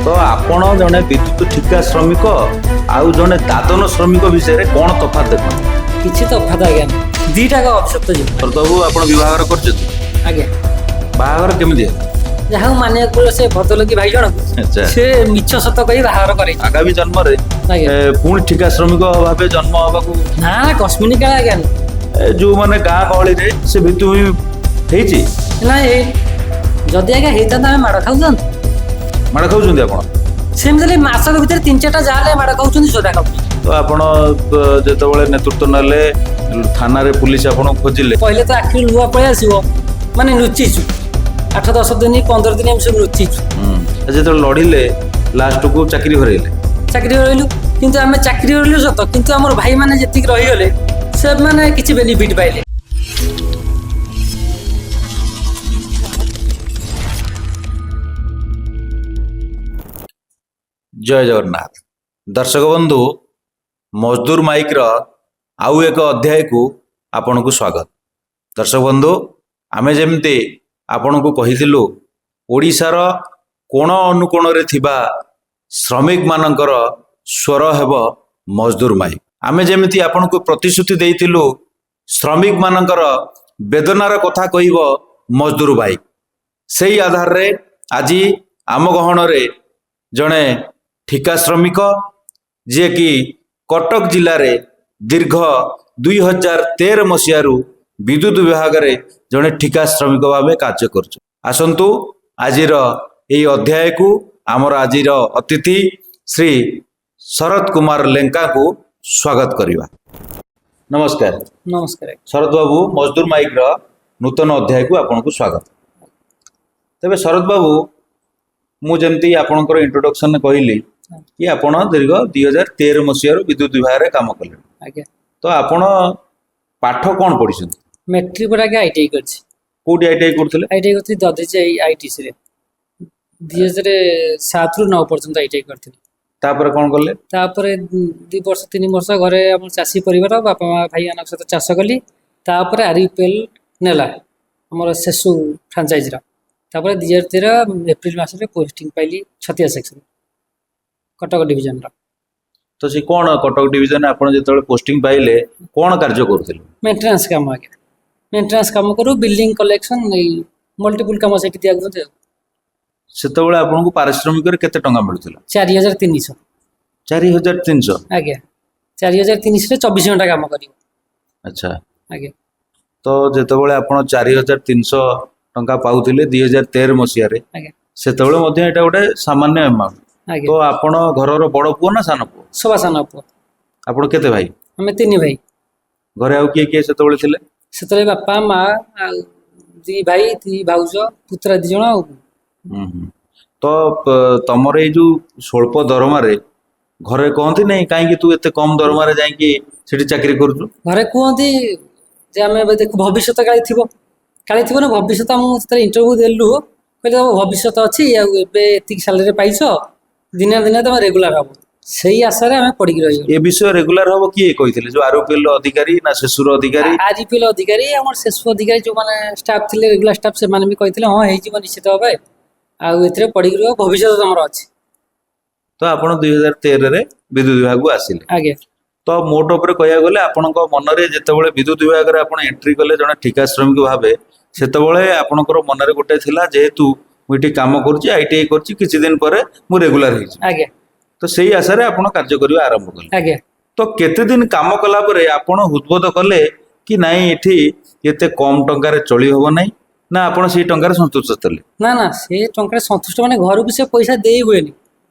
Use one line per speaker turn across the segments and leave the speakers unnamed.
ତ ଆପଣ ଜଣେ ବିଦ୍ୟୁତ ଠିକା ଶ୍ରମିକ ଆଉ ଜଣେ ଦାଦନ ଶ୍ରମିକ ବିଷୟରେ କ'ଣ ତଫାତ ଦେଖନ୍ତି?
କିଛି ତଫାତ ଆଜ୍ଞା ନାହିଁ, ଦୁଇଟାକ ଅଭିଶପ୍ତ ଜୀବନ।
ଶରତ ବାବୁ, ଆପଣ ବିବାହଘର କରିଛନ୍ତି?
ଆଜ୍ଞା।
ବାହାଘର କେମିତି ହେଲା?
ଯାହାକୁ ମାନିବାକୁ ପଡ଼ିବ ସେ ଭଦ୍ରଲୋକି ଭାଇ ଜଣକୁ। ସେ ମିଛ ସତ କହି ବାହାଘର କରେଇଛି।
ଆଗାମୀ ଜନ୍ମରେ
ଆଜ୍ଞା।
ପୁଣି ଠିକା ଶ୍ରମିକ ଭାବେ ଜନ୍ମ ହବାକୁ?
ନା ନା, କଶ୍ମିନୀ କାଳେ ଆଜ୍ଞା ନୁହେଁ।
ଯୋଉମାନେ ଗାଁ ଗହଳିରେ ସେ ଭିତ୍ତିଭୂମି ହେଇଛି?
ନା, ଏ ଯଦି ଆଜ୍ଞା ହେଇଥାନ୍ତା ଆମେ ମାଡ଼ ଖାଉଥାନ୍ତୁ।
ମାଡ଼ ଖାଉଛନ୍ତି ଆପଣ?
ସେମିତି ହେଲେ ମାସକ ଭିତରେ ତିନି ଚାରିଟା ଯାହା ହେଲେ ମାଡ଼ ଖାଉଛନ୍ତି, ସୋଦା ଖାଉଛନ୍ତି।
ତ ଆପଣ ଯେତେବେଳେ ନେତୃତ୍ୱ ନେଲେ, ଥାନାରେ ପୁଲିସ ଆପଣଙ୍କୁ ଖୋଜିଲେ?
କହିଲେ ତ ଆଖିରୁ ଲୁହ ପଳେଇ ଆସିବ। ମାନେ ଲୁଚିଛୁ 8-10 ଦିନ, 15 ଦିନ ଆମେ ସବୁ ଲୁଚିଛୁ।
ଯେତେବେଳେ ଲଢ଼ିଲେ, ଲାଷ୍ଟକୁ ଚାକିରି ହରେଇଲେ?
ଚାକିରି ରହିଲୁ, କିନ୍ତୁ ଆମେ ଚାକିରି ରହିଲୁ ସତ, କିନ୍ତୁ ଆମର ଭାଇମାନେ ଯେତିକି ରହିଗଲେ ସେମାନେ କିଛି ବେନିଫିଟ୍ ପାଇଲେ।
ଜୟ ଜଗନ୍ନାଥ ଦର୍ଶକ ବନ୍ଧୁ, ମଜଦୁର ମାଇକ୍ର ଆଉ ଏକ ଅଧ୍ୟାୟକୁ ଆପଣଙ୍କୁ ସ୍ୱାଗତ। ଦର୍ଶକ ବନ୍ଧୁ, ଆମେ ଯେମିତି ଆପଣଙ୍କୁ କହିଥିଲୁ, ଓଡ଼ିଶାର କୋଣ ଅନୁକୋଣରେ ଥିବା ଶ୍ରମିକମାନଙ୍କର ସ୍ୱର ହେବ ମଜଦୁର ମାଇକ୍। ଆମେ ଯେମିତି ଆପଣଙ୍କୁ ପ୍ରତିଶ୍ରୁତି ଦେଇଥିଲୁ, ଶ୍ରମିକମାନଙ୍କର ବେଦନାର କଥା କହିବ ମଜଦୁର ମାଇକ୍, ସେଇ ଆଧାରରେ ଆଜି ଆମ ଗହଣରେ ଜଣେ ଠିକା ଶ୍ରମିକ, ଯିଏକି କଟକ ଜିଲ୍ଲାରେ ଦୀର୍ଘ 2013 ମସିହାରୁ ବିଦ୍ୟୁତ ବିଭାଗରେ ଜଣେ ଠିକା ଶ୍ରମିକ ଭାବେ କାର୍ଯ୍ୟ କରୁଛନ୍ତି। ଆସନ୍ତୁ, ଆଜିର ଏଇ ଅଧ୍ୟାୟକୁ ଆମର ଆଜିର ଅତିଥି ଶ୍ରୀ ଶରତ କୁମାର ଲେଙ୍କାଙ୍କୁ ସ୍ୱାଗତ କରିବା। ନମସ୍କାର।
ନମସ୍କାର।
ଶରତ ବାବୁ, ମଜଦୁର ମାଇକ୍ର ନୂତନ ଅଧ୍ୟାୟକୁ ଆପଣଙ୍କୁ ସ୍ୱାଗତ। ତେବେ ଶରତ ବାବୁ, ମୁଁ ଯେମିତି ଆପଣଙ୍କର ଇଣ୍ଟ୍ରୋଡକ୍ସନରେ କହିଲି କି ଆପଣ ଦୀର୍ଘ 2013 ମସିହାରୁ ବିଦ୍ୟୁତ ବିଭାଗରେ କାମ କଲେଣି।
ଆଜ୍ଞା।
ତ ଆପଣ ପାଠ କ'ଣ ପଢ଼ିଛନ୍ତି?
ମେଟ୍ରିକ ପରେ ଆଜ୍ଞା ଆଇଟିଆଇ କରିଛି।
କୋଉଠି ଆଇଟିଆଇ କରୁଥିଲେ?
ଆଇଟିଆଇ କରିଥିଲି ଦଧିଚି ଆଇଟିସିରେ, 2007ରୁ 9 ପର୍ଯ୍ୟନ୍ତ ଆଇଟିଆଇ କରିଥିଲି।
ତାପରେ କ'ଣ କଲେ?
ତାପରେ 2 ବର୍ଷ 3 ବର୍ଷ ଘରେ ଆମର ଚାଷୀ ପରିବାର, ବାପା ମା ଭାଇମାନଙ୍କ ସହିତ ଚାଷ କଲି। ତାପରେ ଆରୟୁପିଏଲ୍ ନେଲା ଆମର ସେସୁ ଫ୍ରାଞ୍ଚାଇଜିର। ତାପରେ 2013 ଏପ୍ରିଲ ମାସରେ ପୋଷ୍ଟିଂ ପାଇଲି ଛତିଆ ସେକ୍ସନ, କଟକ ଡିଭିଜନର।
ତ ସେ କ'ଣ କଟକ ଡିଭିଜନ ଆପଣ ଯେତେବେଳେ ପୋଷ୍ଟିଂ ପାଇଲେ, କ'ଣ କାର୍ଯ୍ୟ କରୁଥିଲେ?
ମେଣ୍ଟେନାନ୍ସ କାମ ଆଜ୍ଞା, ମେଣ୍ଟେନାନ୍ସ କାମ କରୁ, ବିଲ୍ଡିଂ କଲେକ୍ସନ, ଏଇ ମଲ୍ଟିପୁଲ କାମ ସେଠି ଦିଆଯାଉଛି ଆଉ।
ସେତେବେଳେ ଆପଣଙ୍କୁ ପାରିଶ୍ରମିକରେ କେତେ ଟଙ୍କା ମିଳୁଥିଲା?
4300।
4300?
ଆଜ୍ଞା, 4300ରେ 24 ଘଣ୍ଟା କାମ କରିବ। ଆଜ୍ଞା।
ତ ଯେତେବେଳେ ଆପଣ 4300 ଟଙ୍କା ପାଉଥିଲେ 2013 ମସିହାରେ,
ଆଜ୍ଞା।
ସେତେବେଳେ ମଧ୍ୟ ଏଇଟା ଗୋଟେ ସାମାନ୍ୟ ଆମାଉଣ୍ଟ।
ଆଜ୍ଞା।
ତ ଆପଣ ଘରର ବଡ଼ ପୁଅ ନା ସାନ ପୁଅ?
ସବା ସାନ ପୁଅ।
ଆପଣ କେତେ ଭାଇ?
ଆମେ 3 ଭାଇ।
ଘରେ ଆଉ କିଏ କିଏ ସେତେବେଳେ ଥିଲେ?
ସେତେବେଳେ ବାପା ମା ଆଉ 2 ଭାଇ, 2 ଭାଉଜ, ପୁତୁରା 2 ଜଣ ଆଉ।
ହୁଁ। ତ ତମର ଏଇ ଯୋଉ ସ୍ୱଳ୍ପ ଦରମାରେ ଘରେ କହନ୍ତି ନାଇଁ, କାହିଁକି ତୁ ଏତେ କମ ଦରମାରେ ଯାଇକି ସେଠି ଚାକିରି କରୁଛୁ?
ଘରେ କୁହନ୍ତି ଯେ ଆମେ ଏବେ ଦେଖୁ ଭବିଷ୍ୟତ କାଳେ ଥିବ, କାଳେ ଥିବ ନା ଭବିଷ୍ୟତ। ଆମକୁ ଯେତେବେଳେ ଇଣ୍ଟରଭ୍ୟୁ ଦେଲୁ, କହିଲେ ତମ ଭବିଷ୍ୟତ ଅଛି, ଆଉ ଏବେ ଏତିକି ସାଲେରୀ ପାଇଛ, ଦିନେ ଦିନେ ତମେ ରେଗୁଲାର ହବ। ସେଇ ଆଶାରେ ଆମେ ପଡ଼ିକି ରହିଗଲୁ।
ଏ ବିଷୟ ରେଗୁଲାର ହବ କିଏ କହିଥିଲେ? ଯୋଉ ଆରୟୁପିଏଲ ଅଧିକାରୀ ନା ସେସୁର ଅଧିକାରୀ?
ଆରୟୁପିଏଲ ଅଧିକାରୀ, ଆମର ସେସୁ ଅଧିକାରୀ, ଯୋଉମାନେ ଷ୍ଟାଫ୍ ଥିଲେ, ରେଗୁଲାର ଷ୍ଟାଫ୍, ସେମାନେ ବି କହିଥିଲେ ହଁ ହେଇଯିବ ନିଶ୍ଚିତ ଭାବେ, ଆଉ ଏଥିରେ ପଡ଼ିକି ରୁହ, ଭବିଷ୍ୟତ ତମର ଅଛି।
ତ ଆପଣ 2013ରେ ବିଦ୍ୟୁତ ବିଭାଗକୁ ଆସିଲେ?
ଆଜ୍ଞା।
ତ ମୋଟ ଉପରେ କହିବାକୁ ଗଲେ, ଆପଣଙ୍କ ମନରେ ଯେତେବେଳେ ବିଦ୍ୟୁତ ବିଭାଗରେ ଆପଣ ଏଣ୍ଟ୍ରି କଲେ ଜଣେ ଠିକା ଶ୍ରମିକ ଭାବେ, ସେତେବେଳେ ଆପଣଙ୍କର ମନରେ ଗୋଟେ ଥିଲା, ଯେହେତୁ ମୁଁ ଏଠି କାମ କରୁଛି, ଆଇଟିଆଇ କରୁଛି, କିଛି ଦିନ ପରେ ମୁଁ ରେଗୁଲାର ହେଇଯିବି।
ଆଜ୍ଞା।
ତ ସେଇ ଆଶାରେ ଆପଣ କାର୍ଯ୍ୟ କରିବା ଆରମ୍ଭ କଲେ?
ଆଜ୍ଞା।
ତ କେତେ ଦିନ କାମ କଲା ପରେ ଆପଣ ହୃଦବୋଧ କଲେ କି ନାଇଁ, ଏଠି ଏତେ କମ ଟଙ୍କାରେ ଚଳି ହବ ନାହିଁ, ନା ଆପଣ ସେଇ ଟଙ୍କାରେ ସନ୍ତୁଷ୍ଟ ଥିଲେ?
ନା ନା, ସେ ଟଙ୍କାରେ ସନ୍ତୁଷ୍ଟ ମାନେ ଘରକୁ ସେ ପଇସା ଦେଇ ହୁଏନି।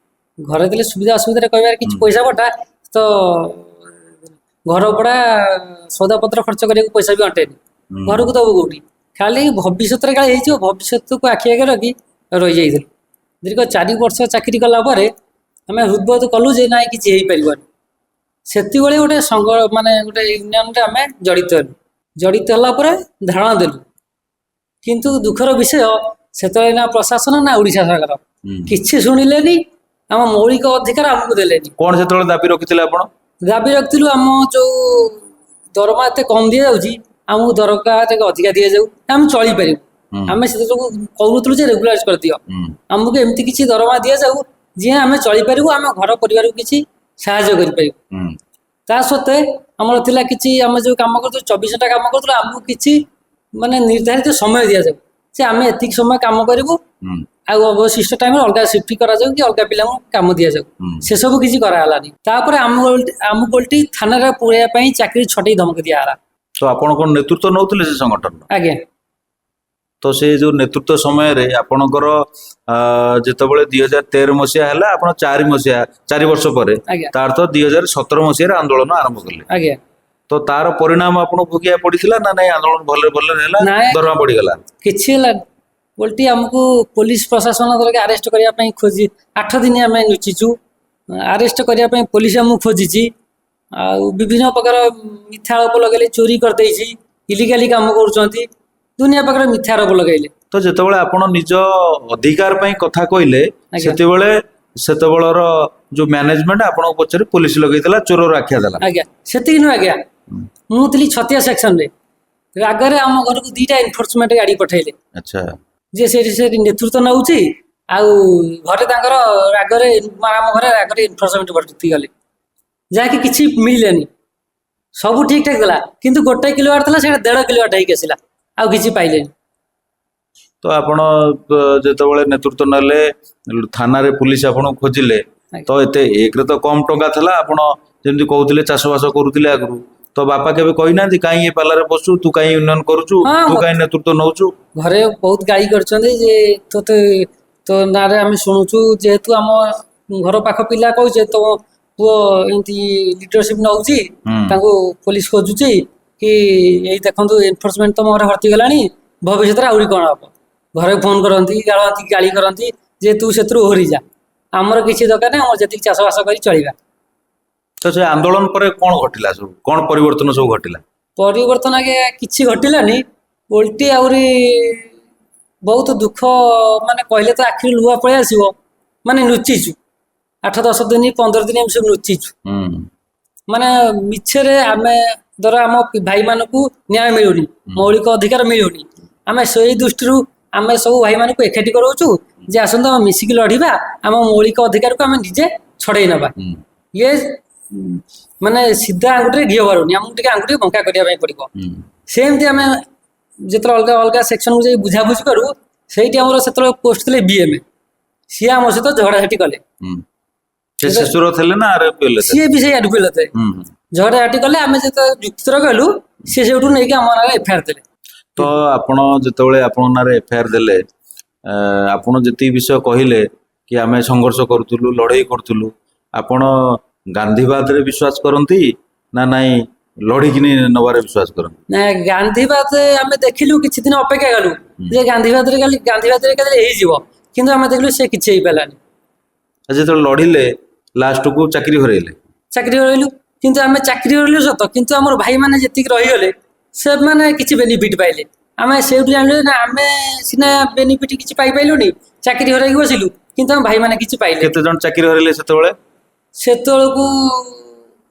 ଘରେ ଦେଲେ ସୁବିଧା ଅସୁବିଧାରେ କହିବାର କିଛି ପଇସା ପଠା, ତ ଘର ଭଡ଼ା ସଉଦା ପତ୍ର ଖର୍ଚ୍ଚ କରିବାକୁ ପଇସା ବି ଅଣ୍ଟେନି। ଘରକୁ ଦବୁ କୋଉଠି? ଖାଲି ଭବିଷ୍ୟତରେ କାଳେ ହେଇଯିବ, ଭବିଷ୍ୟତକୁ ଆଖି ଆଗରେ ରଖି ରହିଯାଇଥିଲୁ। ଦୀର୍ଘ 4 ବର୍ଷ ଚାକିରି କଲା ପରେ ଆମେ ହୃଦବୋଧ କଲୁ ଯେ ନାଇଁ କିଛି ହେଇପାରିବନି। ସେତିକିବେଳେ ଗୋଟେ ସଂଘ ମାନେ ଗୋଟେ ୟୁନିୟନରେ ଆମେ ଜଡ଼ିତ ହେଲୁ। ଜଡ଼ିତ ହେଲା ପରେ ଧାରଣା ଦେଲୁ, କିନ୍ତୁ ଦୁଃଖର ବିଷୟ ସେତେବେଳେ ନା ପ୍ରଶାସନ ନା ଓଡ଼ିଶା ସରକାର କିଛି ଶୁଣିଲେନି, ଆମ ମୌଳିକ ଅଧିକାର ଆମକୁ ଦେଲେନି।
କ'ଣ ସେତେବେଳେ ଦାବି ରଖିଥିଲେ ଆପଣ?
ଦାବି ରଖିଥିଲୁ ଆମ ଯୋଉ ଦରମା ଏତେ କମ୍ ଦିଆଯାଉଛି, ଆମକୁ ଦରକାର ଟିକେ ଅଧିକା ଦିଆଯାଉ, ଆମେ ଚଳିପାରିବୁ। ଆମେ ସେତେବେଳକୁ କହୁନଥିଲୁ ଯେ ରେଗୁଲାରାଇଜ କରିଦିଅ, ଆମକୁ ଏମିତି କିଛି ଦରମା ଦିଆଯାଉ ଯିଏ ଆମେ ଚଳିପାରିବୁ, ଆମ ଘର ପରିବାରକୁ କିଛି ସାହାଯ୍ୟ କରିପାରିବୁ। ତା ସତ୍ତ୍ୱେ ଆମର ଥିଲା କିଛି, ଆମେ ଯେଉଁ କାମ କରୁଥିଲୁ, 24 ଘଣ୍ଟା କାମ କରୁଥିଲୁ, ଆମକୁ କିଛି ମାନେ ନିର୍ଦ୍ଧାରିତ ସମୟ ଦିଆଯାଉ ଯେ ଆମେ ଏତିକି ସମୟ କାମ କରିବୁ, ଆଉ ଅବଶିଷ୍ଟ ଟାଇମରେ ଅଲଗା ସିଫ୍ଟ କରାଯାଉ କି ଅଲଗା ପିଲାଙ୍କୁ କାମ ଦିଆଯାଉ। ସେସବୁ କିଛି କରାହେଲାନି। ତାପରେ ଆମକୁ ଓଲଟି ଥାନାରେ ପୁରେଇବା ପାଇଁ ଚାକିରି ଛଟେଇ ଧମକ ଦିଆହେଲା।
ତ ଆପଣ କଣ ନେତୃତ୍ୱ ନେଉଥିଲେ ସେ ସଂଗଠନର?
ଆଜ୍ଞା।
ତ ସେ ଯୋଉ ନେତୃତ୍ୱ ସମୟରେ ଆପଣଙ୍କର ଯେତେବେଳେ 2013 ମସିହା ହେଲା, ଆପଣ 4 ବର୍ଷ ପରେ, ତାର ଅର୍ଥ 2017 ମସିହାରେ ଆନ୍ଦୋଳନ ଆରମ୍ଭ କଲେ।
ଆଜ୍ଞା।
ତ ତାର ପରିଣାମ ଆପଣଙ୍କୁ ଭୋଗିବାକୁ ପଡିଥିଲା ନା ନାଇଁ? ଆନ୍ଦୋଳନ ଭଲରେ ଭଲରେ ହେଲା,
ନାଇଁ।
ଦରମା ବଢିଗଲା?
କିଛି ହେଲାନି। ଓଲଟି ଆମକୁ ପୋଲିସ ପ୍ରଶାସନ ଧରିକି ଆରେଷ୍ଟ କରିବା ପାଇଁ ଖୋଜି 8 ଦିନ ଆମେ ଲୁଚିଛୁ। ଆରେଷ୍ଟ କରିବା ପାଇଁ ପୋଲିସ ଆମକୁ ଖୋଜିଛି, ଆଉ ବିଭିନ୍ନ ପ୍ରକାର ମିଥ୍ୟା ଆରୋପ ଲଗେଇଲେ, ଚୋରି କରିଦେଇଛି, ଇଲିଗାଲି କାମ କରୁଛନ୍ତି, ଦୁନିଆ ପ୍ରକାର ମିଥ୍ୟା ଆରୋପ ଲଗେଇଲେ।
ତ ଯେତେବେଳେ ଆପଣ ନିଜ ଅଧିକାର ପାଇଁ କଥା କହିଲେ, ସେତେବେଳର ଯୋଉ ମ୍ୟାନେଜମେଣ୍ଟ ଆପଣଙ୍କ ପଛରେ ପୋଲିସ ଲଗେଇଥିଲା, ଚୋରର ଆଖ୍ୟା ଦେଲା।
ଆଜ୍ଞା, ସେତିକି ନୁହେଁ ଆଜ୍ଞା, ମୁଁ ଥିଲି ଛତିଆ ସେକ୍ସନରେ, ରାଗରେ ଆମ ଘରକୁ 2ଟା ଏନଫୋର୍ସମେଣ୍ଟ ଗାଡି ପଠେଇଲେ। ଯେ ସେଠି ନେତୃତ୍ୱ ନେଉଛି, ଆଉ ଘରେ ତାଙ୍କର ରାଗରେ, ଆମ ଘରେ ରାଗରେ ଏନଫୋର୍ସମେଣ୍ଟ ଭର୍ତ୍ତି ଗଲେ, ଯାହାକି କିଛି ମିଳିଲାନି। ସବୁ ଠିକ ଠାକ ଥିଲା, କିନ୍ତୁ 1 କିଲୋୱାଟ ଥିଲା, ସେଇଟା 1.5 କିଲୋୱାଟ ହେଇକି ଆସିଲା, ଆଉ କିଛି ପାଇଲେନି।
ତ ଆପଣ ଯେତେବେଳେ ନେତୃତ୍ୱ ନେଲେ, ଥାନାରେ ପୋଲିସ ଆପଣଙ୍କୁ ଖୋଜିଲେ, ତ ଏତେ ଏକରେ ତ କମ ଟଙ୍କା ଥିଲା, ଆପଣ ଯେମିତି କହୁଥିଲେ ଚାଷବାସ କରୁଥିଲେ ଆଗରୁ, ତ ବାପା କେବେ କହିନାହାନ୍ତି କାହିଁ ଏ ପାଲାରେ ବସୁ, ତୁ କାହିଁ ୟୁନିୟନ କରୁଛୁ, ତୁ କାହିଁ ନେତୃତ୍ୱ ନଉଛୁ?
ଘରେ ବହୁତ ଗାଳି କରିଛନ୍ତି ଯେ ତୋତେ ତୋ ନାଁରେ ଆମେ ଶୁଣୁଛୁ, ଯେହେତୁ ଆମ ଘର ପାଖ ପିଲା କହୁଛେ ତୋ ପୁଅ ଏମିତି ଲିଡରସିପ ନଉଛି, ତାଙ୍କୁ ପୋଲିସ ଖୋଜୁଛି କି ଏଇ ଦେଖନ୍ତୁ ଏନଫୋର୍ସମେଣ୍ଟ ତମ ଘରେ ଭର୍ତ୍ତି ଗଲାଣି, ଭବିଷ୍ୟତରେ ଆହୁରି କଣ ହବ। ଘରେ ଫୋନ କରନ୍ତି, ଗାଳନ୍ତି, ଗାଳି କରନ୍ତି ଯେ ତୁ ସେଥିରୁ ଓହରି ଯା, ଆମର କିଛି ଦରକାର ନାହିଁ, ଆମର ଯେତିକି ଚାଷବାସ କରି ଚଳିବା।
ତ ସେ ଆନ୍ଦୋଳନ ପରେ କଣ ଘଟିଲା ସବୁ, କଣ ପରିବର୍ତ୍ତନ ସବୁ ଘଟିଲା?
ପରିବର୍ତ୍ତନ ଆଜ୍ଞା କିଛି ଘଟିଲାନି, ଓଲଟି ଆହୁରି ବହୁତ ଦୁଃଖ, ମାନେ କହିଲେ ତ ଆଖିରୁ ଲୁହ ପଳେଇ ଆସିବ। ମାନେ ଲୁଚିଛୁ 8-10 ଦିନ 15 ଦିନ ଆମେ ସବୁ ଲୁଚିଛୁ। ମାନେ ମିଛରେ ଆମେ ଧର ଆମ ଭାଇମାନଙ୍କୁ ନ୍ୟାୟ ମିଳୁନି, ମୌଳିକ ଅଧିକାର ମିଳୁନି, ଆମେ ସେଇ ଦୃଷ୍ଟିରୁ ଆମେ ସବୁ ଭାଇମାନଙ୍କୁ ଏକାଠି କରାଉଛୁ ଯେ ଆସନ୍ତୁ ଆମେ ମିଶିକି ଲଢ଼ିବା, ଆମ ମୌଳିକ ଅଧିକାରକୁ ଆମେ ନିଜେ ଛଡ଼େଇ ନେବା। ଇଏ ମାନେ ସିଧା ଆଙ୍ଗୁଠିରେ ଘିଅ ବାହାରୁନି, ଆମକୁ ଟିକେ ଆଙ୍ଗୁଠି ବଙ୍କା କରିବା ପାଇଁ ପଡ଼ିବ। ସେମିତି ଆମେ ଯେତେବେଳେ ଅଲଗା ଅଲଗା ସେକ୍ସନକୁ ଯାଇ ବୁଝାବୁଝି କରୁ, ସେଇଠି ଆମର ସେତେବେଳେ ପୋଷ୍ଟ ଥିଲେ ବିଏମ୍ଏ, ସିଏ ଆମ ସହିତ ଝଗଡ଼ାଝାଟି କଲେ।
ସେ ଶିଶୁର ଥିଲେ ନା ଆରପିଏଲ?
ସିଏ ବି ସେଇ ଆରପିଏଲ ଥିଲେ। ଝଗଡ଼ାଝାଟି କଲେ, ଆମେ ଯେତେବେଳେ ଯୁକ୍ତିତର୍କ କଲୁ, ସିଏ ସେଇଠୁ ନେଇକି ଆମ ନାଁରେ ଏଫଆଇଆର ଦେଲେ।
ତ ଆପଣ ଯେତେବେଳେ ଆପଣଙ୍କ ନାଁରେ ଏଫଆଇଆର ଦେଲେ, ଆପଣ ଯେତିକି ବିଷୟ କହିଲେ କି ଆମେ ସଂଘର୍ଷ କରୁଥିଲୁ, ଲଢ଼େଇ କରୁଥିଲୁ, ଆପଣ ଗାନ୍ଧୀବାଦରେ ବିଶ୍ୱାସ କରନ୍ତି ନା ନାଇଁ ଲଢ଼ିକିନି ନେବାରେ ବିଶ୍ୱାସ କରନ୍ତି?
ନା, ଗାନ୍ଧୀବାଦ ଆମେ ଦେଖିଲୁ, କିଛି ଦିନ ଅପେକ୍ଷା କଲୁ ଯେ ଗାନ୍ଧୀବାଦରେ କାଲି ହେଇଯିବ, କିନ୍ତୁ ଆମେ ଦେଖିଲୁ ସେ କିଛି ହେଇପାରିଲାନି।
ଯେତେବେଳେ ଲଢ଼ିଲେ ଲାଷ୍ଟକୁ ଚାକିରି ହରେଇଲେ?
ଚାକିରି ହରେଇଲୁ, କିନ୍ତୁ ଆମେ ଚାକିରି ହରେଇଲୁ ସତ, କିନ୍ତୁ ଆମର ଭାଇମାନେ ଯେତିକି ରହିଗଲେ ସେମାନେ କିଛି ବେନିଫିଟ୍ ପାଇଲେ। ଆମେ ସେଇଠୁ ଜାଣିଲୁ ନା ଆମେ ସିନା ବେନିଫିଟ୍ କିଛି ପାଇପାରିଲୁନି, ଚାକିରି ହରେଇକି ବସିଲୁ, କିନ୍ତୁ ଆମ ଭାଇମାନେ କିଛି ପାଇଲେ।
କେତେ ଜଣ ଚାକିରି ହରେଇଲେ ସେତେବେଳେ?
ସେତେବେଳକୁ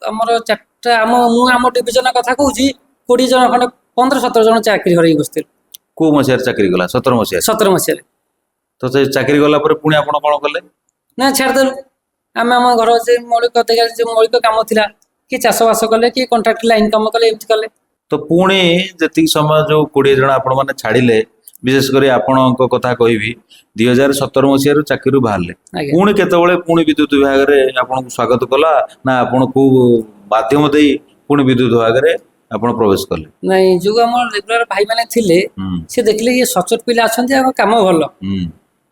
ଆମର 4ଟା, ମୁଁ ଆମ ଡିଭିଜନ କଥା କହୁଛି, 20 ଜଣ ଖଣ୍ଡେ, 15-17 ଜଣ ଚାକିରି ହରେଇକି ବସିଥିଲୁ।
କୋଉ ମସିହାରେ ଚାକିରି ଗଲା? 17 ମସିହାରେ?
17 ମସିହାରେ।
ତ ସେ ଚାକିରି ଗଲା ପରେ ପୁଣି ଆପଣ କଣ କଲେ?
ନା, ଛାଡ଼ିଦେଲୁ ଆମେ ଆମ ଘର ଯେ ମୌଳିକ ଅଧିକାର, ଯେ ମୌଳିକ କାମ ଥିଲା, କିଏ ଚାଷବାସ କଲେ, କିଏ କଣ୍ଟ୍ରାକ୍ଟ ଲାଇନ କାମ କଲେ, ଏମିତି କଲେ।
ତ ପୁଣି ଯେତିକି ସମୟ ଯୋଉ 20 ଜଣ ଆପଣ ମାନେ ଛାଡ଼ିଲେ, ବିଶେଷ କରି ଆପଣଙ୍କ କଥା କହିବି, 2017 ମସିହାରୁ ଚାକିରିରୁ ବାହାରିଲେ, ପୁଣି କେତେବେଳେ ପୁଣି ବିଦ୍ୟୁତ ବିଭାଗରେ ଆପଣଙ୍କୁ ସ୍ୱାଗତ କଲା ନା ଆପଣ କୋଉ ମାଧ୍ୟମ ଦେଇ ପୁଣି ବିଦ୍ୟୁତ ବିଭାଗରେ ଆପଣ ପ୍ରବେଶ କଲେ?
ନାଇଁ, ଯୋଉ ଆମର ରେଗୁଲାର ଭାଇମାନେ ଥିଲେ, ସେ ଦେଖିଲେ ଇଏ ସଚୋଟ ପିଲା ଅଛନ୍ତି, ଆମ କାମ ଭଲ।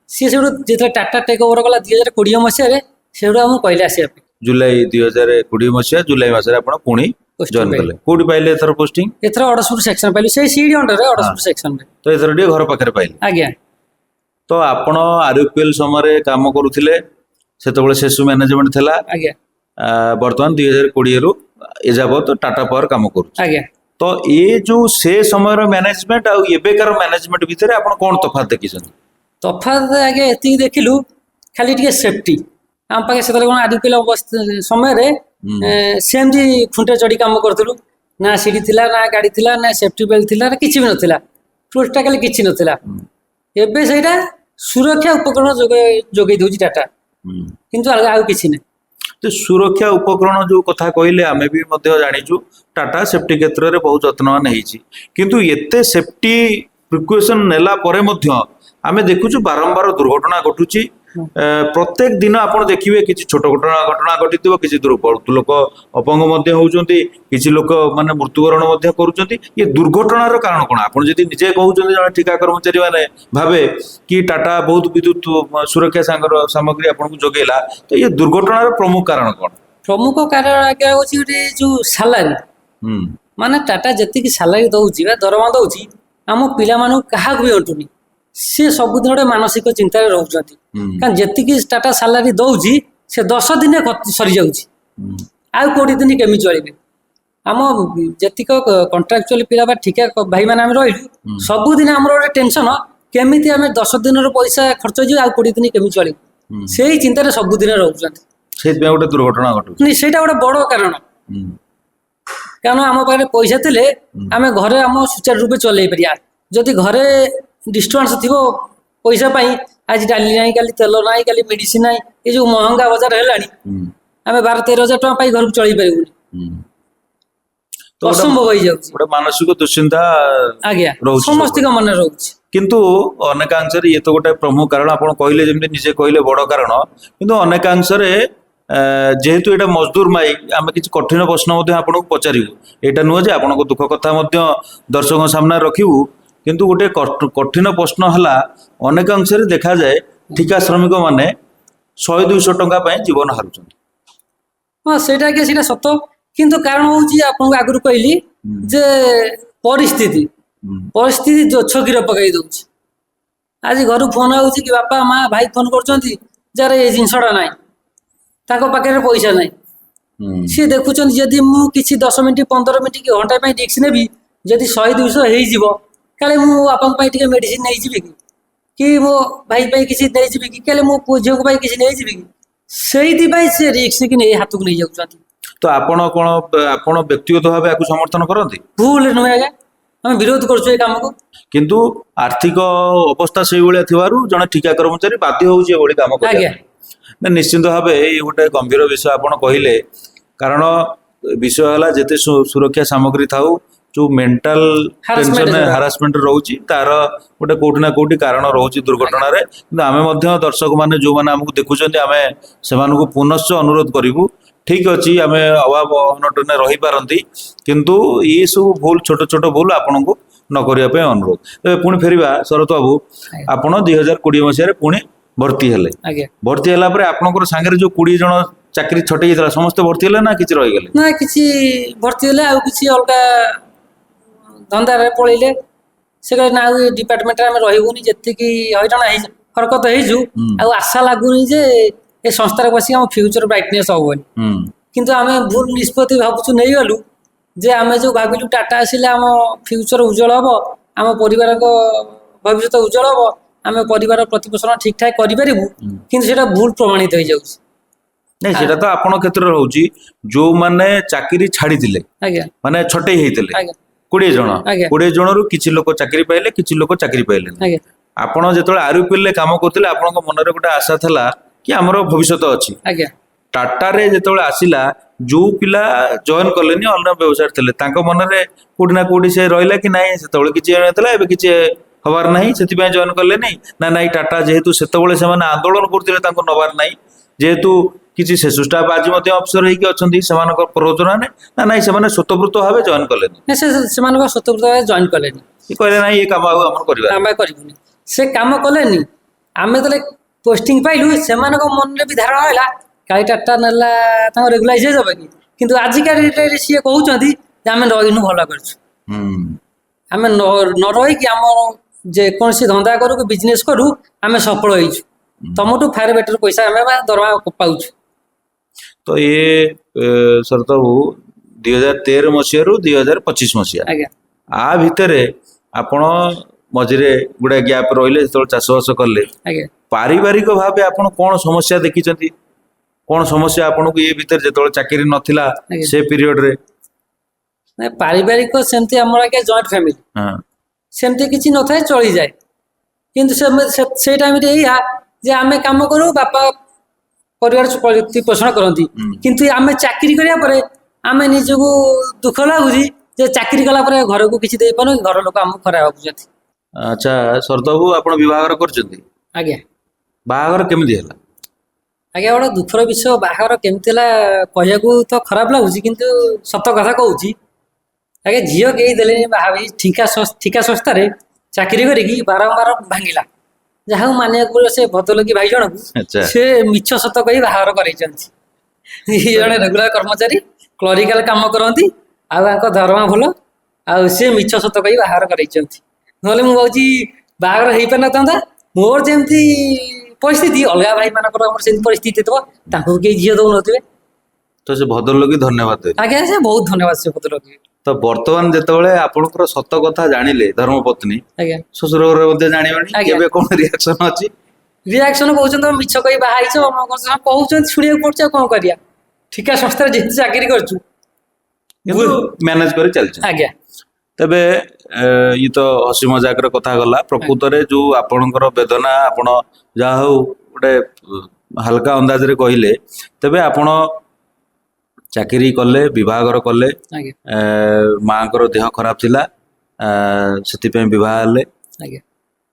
ସିଏ ସେଠୁ ଯେତେବେଳେ ଟାଟା ଟେକ୍ ଓଭର କଲା 2020 ମସିହାରେ, ସେଠୁ ଆମକୁ କହିଲେ ଆସିବା ପାଇଁ।
ଜୁଲାଇ 2020 ମସିହା ଜୁଲାଇ ମାସରେ ଆପଣ ପୁଣି
ପୋଷ୍ଟିଂ
ଜଏନ୍
ପାଇଲେ।
କଲେ। କୋଉଠି ପାଇଲେ ଏଥର ପୋଷ୍ଟିଂ?
ଏଥର ଅଡ଼ଶପୁର ସେକ୍ସନ ପାଇଲୁ, ସେଇ ସିଡି ଅଣ୍ଡରରେ ଅଡ଼ଶପୁର ସେକ୍ସନରେ।
ତ ଏଥର ଟିକେ ଘର ପାଖରେ ପାଇଲେ?
ଆଜ୍ଞା।
ତ ଆପଣ ଆରପିଏଲ ସମୟରେ କାମ କରୁଥିଲେ, ସେତେବେଳେ ସେସୁ ମ୍ୟାନେଜମେଣ୍ଟ ଥିଲା।
ଆଜ୍ଞା।
ବର୍ତ୍ତମାନ 2020ରୁ ଏଯାବତ ଟାଟା ପାୱାର କାମ କରୁଛି।
ଆଜ୍ଞା।
ତ ଏ ଯୋଉ ସେ ସମୟର ମ୍ୟାନେଜମେଣ୍ଟ ଆଉ ଏବେକାର ମ୍ୟାନେଜମେଣ୍ଟ ଭିତରେ ଆପଣ କଣ ତଫାତ ଦେଖିଛନ୍ତି?
ତଫାତ ଆଜ୍ଞା ଏତିକି ଦେଖିଲୁ, ଖାଲି ଟିକେ ସେଫ୍ଟି। ଆମ ପାଖେ ସେତେବେଳେ କଣ ଆରପିଏଲ ଅବସ୍ଥା ସମୟରେ ସେମିତି ଖୁଣ୍ଟେ ଚଢ଼ି କାମ କରୁଥିଲୁ, ନା ସିଡ଼ି ଥିଲା, ନା ଗାଡ଼ି ଥିଲା, ନା ସେଫ୍ଟି ବେଲ୍ଟ ଥିଲା, ନା କିଛି ବି ନଥିଲା, ଟୋଟାଲି କିଛି ନଥିଲା। ଏବେ ସେଇଟା ସୁରକ୍ଷା ଉପକରଣ ଯୋଗେଇ ଦଉଛି ଟାଟା। କିନ୍ତୁ ଆଉ କିଛି ନାହିଁ।
ତ ସୁରକ୍ଷା ଉପକରଣ ଯୋଉ କଥା କହିଲେ, ଆମେ ବି ମଧ୍ୟ ଜାଣିଛୁ ଟାଟା ସେଫ୍ଟି କ୍ଷେତ୍ରରେ ବହୁତ ଯତ୍ନବାନ ହେଇଛି। କିନ୍ତୁ ଏତେ ସେଫ୍ଟି ପ୍ରିକସନ ନେଲା ପରେ ମଧ୍ୟ ଆମେ ଦେଖୁଛୁ ବାରମ୍ବାର ଦୁର୍ଘଟଣା ଘଟୁଛି। ପ୍ରତ୍ୟେକ ଦିନ ଆପଣ ଦେଖିବେ କିଛି ଛୋଟ ଘଟଣା ଘଟଣା ଘଟିଥିବ, କିଛି ଲୋକ ଅପଙ୍ଗ ମଧ୍ୟ ହଉଛନ୍ତି, କିଛି ଲୋକ ମାନେ ମୃତ୍ୟୁବରଣ ମଧ୍ୟ କରୁଛନ୍ତି। ଏ ଦୁର୍ଘଟଣାର କାରଣ କଣ? ଆପଣ ଯଦି ନିଜେ କହୁଛନ୍ତି ଜଣେ ଠିକା କର୍ମଚାରୀ ମାନେ ଭାବେ କି ଟାଟା ବହୁତ ବିଦ୍ୟୁତ ସୁରକ୍ଷା ସାଙ୍ଗର ସାମଗ୍ରୀ ଆପଣଙ୍କୁ ଯୋଗେଇଲା, ତ ଏ ଦୁର୍ଘଟଣାର ପ୍ରମୁଖ କାରଣ କଣ?
ପ୍ରମୁଖ କାରଣ ଆଜ୍ଞା ହଉଛି ଗୋଟେ ଯୋଉ ସାଲାରୀ, ମାନେ ଟାଟା ଯେତିକି ସାଲାରୀ ଦଉଛି ବା ଦରମା ଦଉଛି, ଆମ ପିଲାମାନଙ୍କୁ କାହାକୁ ବି ଅଣ୍ଟୁନି। ସେ ସବୁଦିନ ଗୋଟେ ମାନସିକ ଚିନ୍ତାରେ ରହୁଛନ୍ତି, କାରଣ ଯେତିକି ଟାଟା ସାଲାରୀ ଦଉଛି ସେ 10 ଦିନେ ସରିଯାଉଛି। ଆଉ 20 ଦିନ କେମିତି ଚଳିବେ? ଆମ ଯେତିକ କଣ୍ଟ୍ରାକ୍ଚୁଆଲ ପିଲା ବା ଠିକା ଭାଇମାନେ ଆମେ ରହିଲୁ, ସବୁଦିନ ଆମର ଗୋଟେ ଟେନସନ, କେମିତି ଆମେ 10 ଦିନର ପଇସା ଖର୍ଚ୍ଚ ହେଇଯିବ, ଆଉ 20 ଦିନ କେମିତି ଚଳିବୁ, ସେଇ ଚିନ୍ତାରେ ସବୁଦିନ ରହୁଛନ୍ତି।
ସେଇଥିପାଇଁ ଗୋଟେ ଦୁର୍ଘଟଣା ଘଟୁଛି।
ନାଇଁ, ସେଇଟା ଗୋଟେ ବଡ କାରଣ। କାରଣ ଆମ ପାଖରେ ପଇସା ଥିଲେ ଆମେ ଘରେ ଆମ ସୁଚାରୁ ରୂପେ ଚଲେଇ ପାରିବା। ଯଦି ଘରେ ଡିଷ୍ଟର୍ବାନ୍ସ ଥିବ ପଇସା ପାଇଁ, ଆଜି ଡାଲି ନାହିଁ, କାଲି ତେଲ ନାହିଁ, କାଲି ମେଡିସିନ ନାହିଁ, ଏ ଯୋଉ ମହଙ୍ଗା ବଜାର ହେଲାଣି, ଆମେ 12-13 ହଜାର ଟଙ୍କା ପାଇ ଘରକୁ ଚଳେଇ ପାରିବୁନି।
ତ ଗୋଟେ
ଅସମ୍ଭବ ହେଇଯାଉଛି।
ଗୋଟେ ମାନସିକ ଦୁଶ୍ଚିନ୍ତା ରହୁଛି।
ସମସ୍ତଙ୍କ ମନରେ ରହୁଛି।
କିନ୍ତୁ ଅନେକାଂଶରେ ଇଏ ତ ଗୋଟେ ପ୍ରମୁଖ କାରଣ ଆପଣ କହିଲେ, ଯେମିତି ନିଜେ କହିଲେ ବଡ କାରଣ। କିନ୍ତୁ ଅନେକାଂଶରେ ଯେହେତୁ ଏଇଟା ମଜଦୁର ମାଇକ, ଆମେ କିଛି କଠିନ ପ୍ରଶ୍ନ ମଧ୍ୟ ଆପଣଙ୍କୁ ପଚାରିବୁ। ଏଇଟା ନୁହଁ ଯେ ଆପଣଙ୍କ ଦୁଃଖ କଥା ମଧ୍ୟ ଦର୍ଶକଙ୍କ ସାମ୍ନାରେ ରଖିବୁ। କିନ୍ତୁ ଗୋଟେ କଠିନ ପ୍ରଶ୍ନ ହେଲା, ଅନେକାଂଶରେ ଦେଖାଯାଏ ଠିକା ଶ୍ରମିକ ମାନେ 100-200 ଟଙ୍କା ପାଇଁ ଜୀବନ ହାରୁଛନ୍ତି।
ହଁ, ସେଇଟା ଆଜ୍ଞା ସେଇଟା ସତ। କିନ୍ତୁ କାରଣ ହଉଛି ଆପଣଙ୍କୁ ଆଗରୁ କହିଲି ଯେ ପରିସ୍ଥିତି, ପରିସ୍ଥିତି ଦୋଛକିରେ ପକେଇ ଦଉଛି। ଆଜି ଘରୁ ଫୋନ ଆଉଛି କି ବାପା ମା ଭାଇ ଫୋନ କରୁଛନ୍ତି ଯାହାର ଏଇ ଜିନିଷଟା ନାହିଁ, ତାଙ୍କ ପାଖରେ ପଇସା ନାହିଁ। ସିଏ ଦେଖୁଛନ୍ତି ଯଦି ମୁଁ କିଛି 10 ମିନିଟ୍, 15 ମିନିଟ୍ କି ଘଣ୍ଟା ପାଇଁ ରିସ୍କ ନେବି, ଯଦି 100-200 ହେଇଯିବ, କାଳେ ମୁଁ ବାପାଙ୍କ ପାଇଁ ଟିକେ ମେଡିସିନ ନେଇଯିବି କି, କି ମୋ ଭାଇ ପାଇଁ କିଛି ନେଇଯିବି କି, କାଳେ ମୋ ପୁଅ ଝିଅଙ୍କ ପାଇଁ କିଛି ନେଇଯିବି କି, ସେଇଥିପାଇଁ ସେ ରିସ୍କ କି ନେଇ ହାତକୁ ନେଇଯାଉଛନ୍ତି।
ତ ଆପଣ କଣ, ଆପଣ ବ୍ୟକ୍ତିଗତ ଭାବେ ଆକୁ ସମର୍ଥନ କରନ୍ତି?
ଭୁଲ ନୁହେଁ ଆଜ୍ଞା, ଆମେ ବିରୋଧ କରୁଛୁ ଏ କାମକୁ।
କିନ୍ତୁ ଆର୍ଥିକ ଅବସ୍ଥା ସେଇଭଳିଆ ଥିବାରୁ ଜଣେ ଠିକା କର୍ମଚାରୀ ବାଧ୍ୟ ହଉଛି ଏଭଳି କାମ କରିବା ପାଇଁ। ନା, ନିଶ୍ଚିନ୍ତ ଭାବେ ଏଇ ଗୋଟେ ଗମ୍ଭୀର ବିଷୟ ଆପଣ କହିଲେ। କାରଣ ବିଷୟ ହେଲା ଯେତେ ସୁରକ୍ଷା ସାମଗ୍ରୀ ଥାଉ, ଯୋଉ ମେଣ୍ଟାଲ
Harassment
tension
ଯୋଉଟା।
ହାରାସମେଣ୍ଟ ରହୁଛି, ତାର ଗୋଟେ କୋଉଠି ନା କୋଉଠି କାରଣ ରହୁଛି ଦୁର୍ଘଟଣାରେ। କିନ୍ତୁ ଆମେ ମଧ୍ୟ ଦର୍ଶକ ମାନେ ଯୋଉମାନେ ଆମକୁ ଦେଖୁଛନ୍ତି, ଆମେ ସେମାନଙ୍କୁ ପୁନଶ୍ଚ ଅନୁରୋଧ କରିବୁ, ଠିକ ଅଛି ଆମେ ଅଭାବ ଅନଟନରେ ରହିପାରନ୍ତି, କିନ୍ତୁ ଏଇ ସବୁ ଭୁଲ, ଛୋଟ ଛୋଟ ଭୁଲ ଆପଣଙ୍କୁ ନ କରିବା ପାଇଁ ଅନୁରୋଧ। ତେବେ ପୁଣି ଫେରିବା ଶରତ ବାବୁ, ଆପଣ 2020 ମସିହାରେ ପୁଣି ଭର୍ତ୍ତି ହେଲେ।
ଆଜ୍ଞା।
ଭର୍ତ୍ତି ହେଲା ପରେ ଆପଣଙ୍କର ସାଙ୍ଗରେ ଯୋଉ 20 ଜଣ ଚାକିରି ଛଟେଇ ହେଇଥିଲା, ସମସ୍ତେ ଭର୍ତ୍ତି ହେଲେ ନା କିଛି ରହିଗଲେ?
ନା, କିଛି ଭର୍ତ୍ତି ହେଲେ, ଆଉ କିଛି ଅଲଗା ଧନ୍ଦାରେ ପଳେଇଲେ। ସେ କହିଲେ ନା, ଆଉ ଏ ଡିପାର୍ଟମେଣ୍ଟରେ ଆମେ ରହିବୁନି, ଯେତିକି ହଇରାଣ ହେଇ ହରକତ ହେଇଛୁ, ଆଉ ଆଶା ଲାଗୁନି ଯେ ଏ ସଂସ୍ଥାରେ ବସିକି ଆମ ଫ୍ୟୁଚର ବ୍ରାଇଟନେସ୍ ହବନି। କିନ୍ତୁ ଆମେ ଭୁଲ ନିଷ୍ପତ୍ତି ଭାବୁଛୁ ନେଇଗଲୁ ଯେ ଆମେ ଯୋଉ ଭାବିଲୁ ଟାଟା ଆସିଲେ ଆମ ଫ୍ୟୁଚର ଉଜ୍ଜଳ ହବ, ଆମ ପରିବାରଙ୍କ ଭବିଷ୍ୟତ ଉଜ୍ଜଳ ହବ, ଆମେ ପରିବାର ପ୍ରତିପୋଷଣ ଠିକ ଠାକ କରିପାରିବୁ, କିନ୍ତୁ ସେଇଟା ଭୁଲ ପ୍ରମାଣିତ ହେଇଯାଉଛି।
ନାଇଁ, ସେଇଟା ତ ଆପଣଙ୍କ କ୍ଷେତ୍ରରେ ରହୁଛି। ଯୋଉମାନେ ଚାକିରି ଛାଡିଥିଲେ, ମାନେ ଛଟେଇ ହେଇଥିଲେ 20 ଜଣ, 20 ଜଣରୁ କିଛି ଲୋକ ଚାକିରି ପାଇଲେ, କିଛି ଲୋକ ଚାକିରି ପାଇଲେନି। ଆପଣ ଯେତେବେଳେ ଆରୟୁପିଏଲ ରେ କାମ କରୁଥିଲେ, ଆପଣଙ୍କ ମନରେ ଗୋଟେ ଆଶା ଥିଲା କି ଆମର ଭବିଷ୍ୟତ ଅଛି। ଟାଟାରେ ଯେତେବେଳେ ଆସିଲା, ଯୋଉ ପିଲା ଜଏନ କଲେନି, ଅନ୍ୟ ବ୍ୟବସାୟରେ ଥିଲେ, ତାଙ୍କ ମନରେ କୋଉଠି ନା କୋଉଠି ସେ ରହିଲା କି ନାଇଁ, ସେତେବେଳେ କିଛି ହେଇନଥିଲା, ଏବେ କିଛି ହବାର ନାହିଁ, ସେଥିପାଇଁ ଜଏନ କଲେନି, ନା ନାଇଁ ଟାଟା ଯେହେତୁ ସେତେବେଳେ ସେମାନେ ଆନ୍ଦୋଳନ କରୁଥିଲେ ତାଙ୍କୁ ନବାର ନାହିଁ, ଯେହେତୁ କିଛି ସେସୁ ଷ୍ଟାଫ ଆଜି ମଧ୍ୟ ଅଫିସର ହେଇକି ଅଛନ୍ତି, ସେମାନଙ୍କ ପ୍ରରୋଚନାରେ, ନା ନାଇଁ ସେମାନେ ସ୍ୱତଃପ୍ରବୃତ୍ତ ଭାବେ ଜଏନ କଲେନି?
ନା, ସେ ସେମାନଙ୍କ ସ୍ୱତଃପ୍ରବୃତ୍ତ ଭାବେ ଜଏନ୍ କଲେନି।
ସେ କହିଲେ ନାଇଁ, ଏ କାମ ଆଉ ଆମର କରିବା
ଆମେ କରିବୁନି। ସେ କାମ କଲେନି। ଆମେ ଯେତେବେଳେ ପୋଷ୍ଟିଂ ପାଇଲୁ, ସେମାନଙ୍କ ମନରେ ବି ଧାରଣା ହେଲା କାଳି ଟାଟା ନେଲା ତାଙ୍କ ରେଗୁଲାଇଜ ହେଇଯିବ କି। କିନ୍ତୁ ଆଜିକା ଡେଟ୍ରେ ସିଏ କହୁଛନ୍ତି ଯେ ଆମେ ରହିନୁ ଭଲ କରିଛୁ। ଆମେ ନ ରହିକି ଆମ ଯେକୌଣସି ଧନ୍ଦା କରୁ କି ବିଜନେସ୍ କରୁ, ଆମେ ସଫଳ ହେଇଛୁ, ତମଠୁ ଫାର ବେଟର ପଇସା ଆମେ ବା ଦରମା ପାଉଛୁ।
ତ ଇଏ ଶରତ ବାବୁ, 2013 ମସିହାରୁ 2025 ମସିହା, ଆ ଭିତରେ ଆପଣ ମଝିରେ ଗୁଡ଼ାଏ ଗ୍ୟାପ୍ ରହିଲେ, ଯେତେବେଳେ ଚାଷବାସ କଲେ, ପାରିବାରିକ ଭାବେ ଆପଣ କଣ ସମସ୍ୟା ଦେଖିଛନ୍ତି? କଣ ସମସ୍ୟା ଆପଣଙ୍କୁ ଏ ଭିତରେ ଯେତେବେଳେ ଚାକିରି ନଥିଲା ସେ ପିରିୟଡରେ?
ନାଇଁ, ପାରିବାରିକ ସେମିତି ଆମର ଆଜ୍ଞା ଜଏଣ୍ଟ ଫ୍ୟାମିଲି, ସେମିତି କିଛି ନଥାଏ, ଚଳିଯାଏ। କିନ୍ତୁ ସେଇ ଟାଇମରେ ଏଇଆ ଯେ ଆମେ କାମ କରୁ, ବାପା ପରିବାର ପୋଷଣ କରନ୍ତି। କିନ୍ତୁ ଆମେ ଚାକିରି କରିବା ପରେ ଆମେ ନିଜକୁ ଦୁଃଖ ଲାଗୁଛି ଯେ ଚାକିରି କଲା ପରେ ଘରକୁ କିଛି ଦେଇପାରୁନୁ, ଘର ଲୋକ ଆମକୁ ଖରାପ ଭାବୁଛନ୍ତି।
ଆଚ୍ଛା ଶରତ ବାବୁ, ଆପଣ ବିବାହଘର କରିଛନ୍ତି?
ଆଜ୍ଞା।
ବାହାଘର କେମିତି ହେଲା?
ଆଜ୍ଞା, ଗୋଟେ ଦୁଃଖର ବିଷୟ, ବାହାଘର କେମିତି ହେଲା କହିବାକୁ ତ ଖରାପ ଲାଗୁଛି, କିନ୍ତୁ ସତ କଥା କହୁଛି ଆଜ୍ଞା। ଝିଅ କେହି ଦେଲେନି ବାହା ହୋଇ। ଠିକା ସଂସ୍ଥାରେ ଚାକିରି କରିକି ବାରମ୍ବାର ଭାଙ୍ଗିଲା। ଯାହାକୁ ମାନିବାକୁ ପଡ଼ିବ ସେ ଭଦ୍ରଲୋକି ଭାଇ ଜଣକୁ। ସେ ମିଛ ସତ କହି ବାହାଘର କରେଇଛନ୍ତି। ଇଏ ଜଣେ ରେଗୁଲାର କର୍ମଚାରୀ, କ୍ଲରିକାଲ କାମ କରନ୍ତି, ଆଉ ତାଙ୍କ ଦରମା ଭଲ, ଆଉ ସେ ମିଛ ସତ କହି ବାହାଘର କରେଇଛନ୍ତି। ନହେଲେ ମୁଁ ଭାବୁଛି ବାହାଘର ହେଇପାରିନଥାନ୍ତା। ମୋର ଯେମିତି ପରିସ୍ଥିତି, ଅଲଗା ଭାଇମାନଙ୍କର ଆମର ସେମିତି ପରିସ୍ଥିତି ଥିବ, ତାଙ୍କୁ କେହି ଝିଅ ଦଉନଥିବେ।
ତ ସେ ଭଦ୍ରଲୋକି ଧନ୍ୟବାଦ ଦେଲେ।
ଆଜ୍ଞା, ସେ ବହୁତ ଧନ୍ୟବାଦ ସେ ଭଦ୍ରଲୋକି।
ତ ବର୍ତ୍ତମାନ ଯେତେବେଳେ ଆପଣଙ୍କର ସତ କଥା ଜାଣିଲେ ଧର୍ମପତ୍ନୀ, ଶ୍ୱଶୁର ଘରେ ମଧ୍ୟ ଜାଣିବେଣି, ଏବେ କଣ ରିଆକ୍ସନ ଅଛି?
ରିଆକ୍ସନ କହୁଛନ୍ତି ତମେ ମିଛ କହି ବାହା ହେଇଛ, ଅମକ କରୁଛ, କହୁଛନ୍ତି, ଶୁଣିବାକୁ ପଡୁଛି, ଆଉ କଣ କରିବା? ଠିକା ସଂସ୍ଥାରେ ଯେହେତୁ ଚାକିରି କରିଛୁ।
କିନ୍ତୁ ମ୍ୟାନେଜ କରି ଚାଲିଛନ୍ତି।
ଆଜ୍ଞା।
ତେବେ ଇଏ ତ ହସି ମଜାକର କଥା ଗଲା। ପ୍ରକୃତରେ ଯୋଉ ଆପଣଙ୍କର ବେଦନା, ଆପଣ ଯାହା ହଉ ଗୋଟେ ହାଲକା ଅନ୍ଦାଜରେ କହିଲେ। ତେବେ ଆପଣ ଚାକିରି କଲେ, ବିବାହଘର କଲେ, ମାଙ୍କର ଦେହ ଖରାପ ଥିଲା, ସେଥିପାଇଁ ବିବାହ ହେଲେ।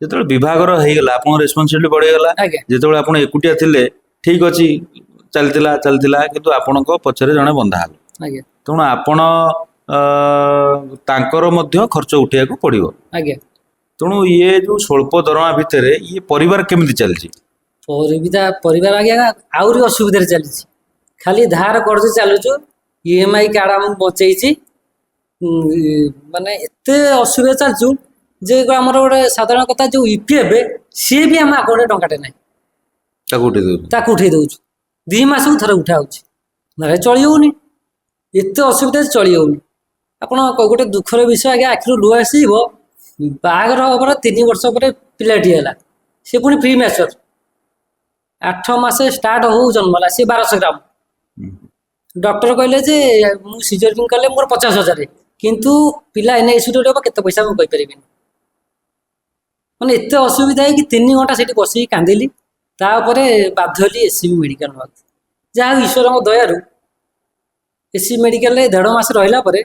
ଯେତେବେଳେ ବିବାହଘର ହେଇଗଲା, ଆପଣଙ୍କ ରେସ୍ପନ୍ସିବିଲିଟି ବଢିଗଲା। ଯେତେବେଳେ ଆପଣ ଏକୁଟିଆ ଥିଲେ, ଠିକ ଅଛି, ଚାଲିଥିଲା ଚାଲିଥିଲା, କିନ୍ତୁ ଆପଣଙ୍କ ପଛରେ ଜଣେ ବନ୍ଧା ହେଲେ। ତେଣୁ ଆପଣ ତାଙ୍କର ମଧ୍ୟ ଖର୍ଚ୍ଚ ଉଠେଇବାକୁ ପଡିବ। ତେଣୁ ଇଏ ଯୋଉ ସ୍ୱଳ୍ପ ଦରମା ଭିତରେ ଇଏ ପରିବାର କେମିତି ଚାଲିଛି?
ପରିବାର ଆଜ୍ଞା ଆହୁରି ଅସୁବିଧାରେ ଚାଲିଛି। ଖାଲି ଧାର କରଜ ଚାଲୁଛୁ। ଇଏମଆଇ କାର୍ଡ ଆମକୁ ବଞ୍ଚେଇଛି। ମାନେ ଏତେ ଅସୁବିଧା ଚାଲିଛୁ ଯେ ଆମର ଗୋଟେ ସାଧାରଣ କଥା, ଯୋଉ ଇପିଏଫ, ସିଏ ବି ଆମ ଆକାଉଣ୍ଟରେ ଟଙ୍କାଟେ ନାହିଁ।
ତାକୁ ଉଠେଇ ଦଉଛନ୍ତି?
ତାକୁ ଉଠେଇ ଦଉଛୁ। 2 ମାସକୁ ଥରେ ଉଠା ହଉଛି, ନହେଲେ ଚଳି ହଉନି। ଏତେ ଅସୁବିଧା ଯେ ଚଳି ହଉନି। ଆପଣ ଗୋଟେ ଦୁଃଖର ବିଷୟ ଆଜ୍ଞା, ଆଖିରୁ ଲୁହ ଆସିଯିବ। ବାହାଘର ହବାର 3 ବର୍ଷ ପରେ ପିଲାଟିଏ ହେଲା, ସେ ପୁଣି ପ୍ରି ମ୍ୟାଚର। 8 ମାସ ଷ୍ଟାର୍ଟ ହଉ ଜନ୍ମ ହେଲା, ସେ 1200 ଗ୍ରାମ। ଡକ୍ଟର କହିଲେ ଯେ ମୁଁ ସିଜରିଂ କଲେ ମୋର 50,000, କିନ୍ତୁ ପିଲା ଏନ୍ଆଇସିୟୁରେ ରହିବ, କେତେ ପଇସା ମୁଁ କହିପାରିବିନି। ମାନେ ଏତେ ଅସୁବିଧା ହେଇକି 3 ଘଣ୍ଟା ସେଠି ବସିକି କାନ୍ଦିଲି। ତାପରେ ବାଧ୍ୟ ହେଲି ଏସ୍ସିବି ମେଡ଼ିକାଲ ନେବାକୁ। ଯାହା ହଉ ଈଶ୍ୱରଙ୍କ ଦୟାରୁ ଏସ୍ସିବି ମେଡ଼ିକାଲରେ 1.5 ମାସ ରହିଲା ପରେ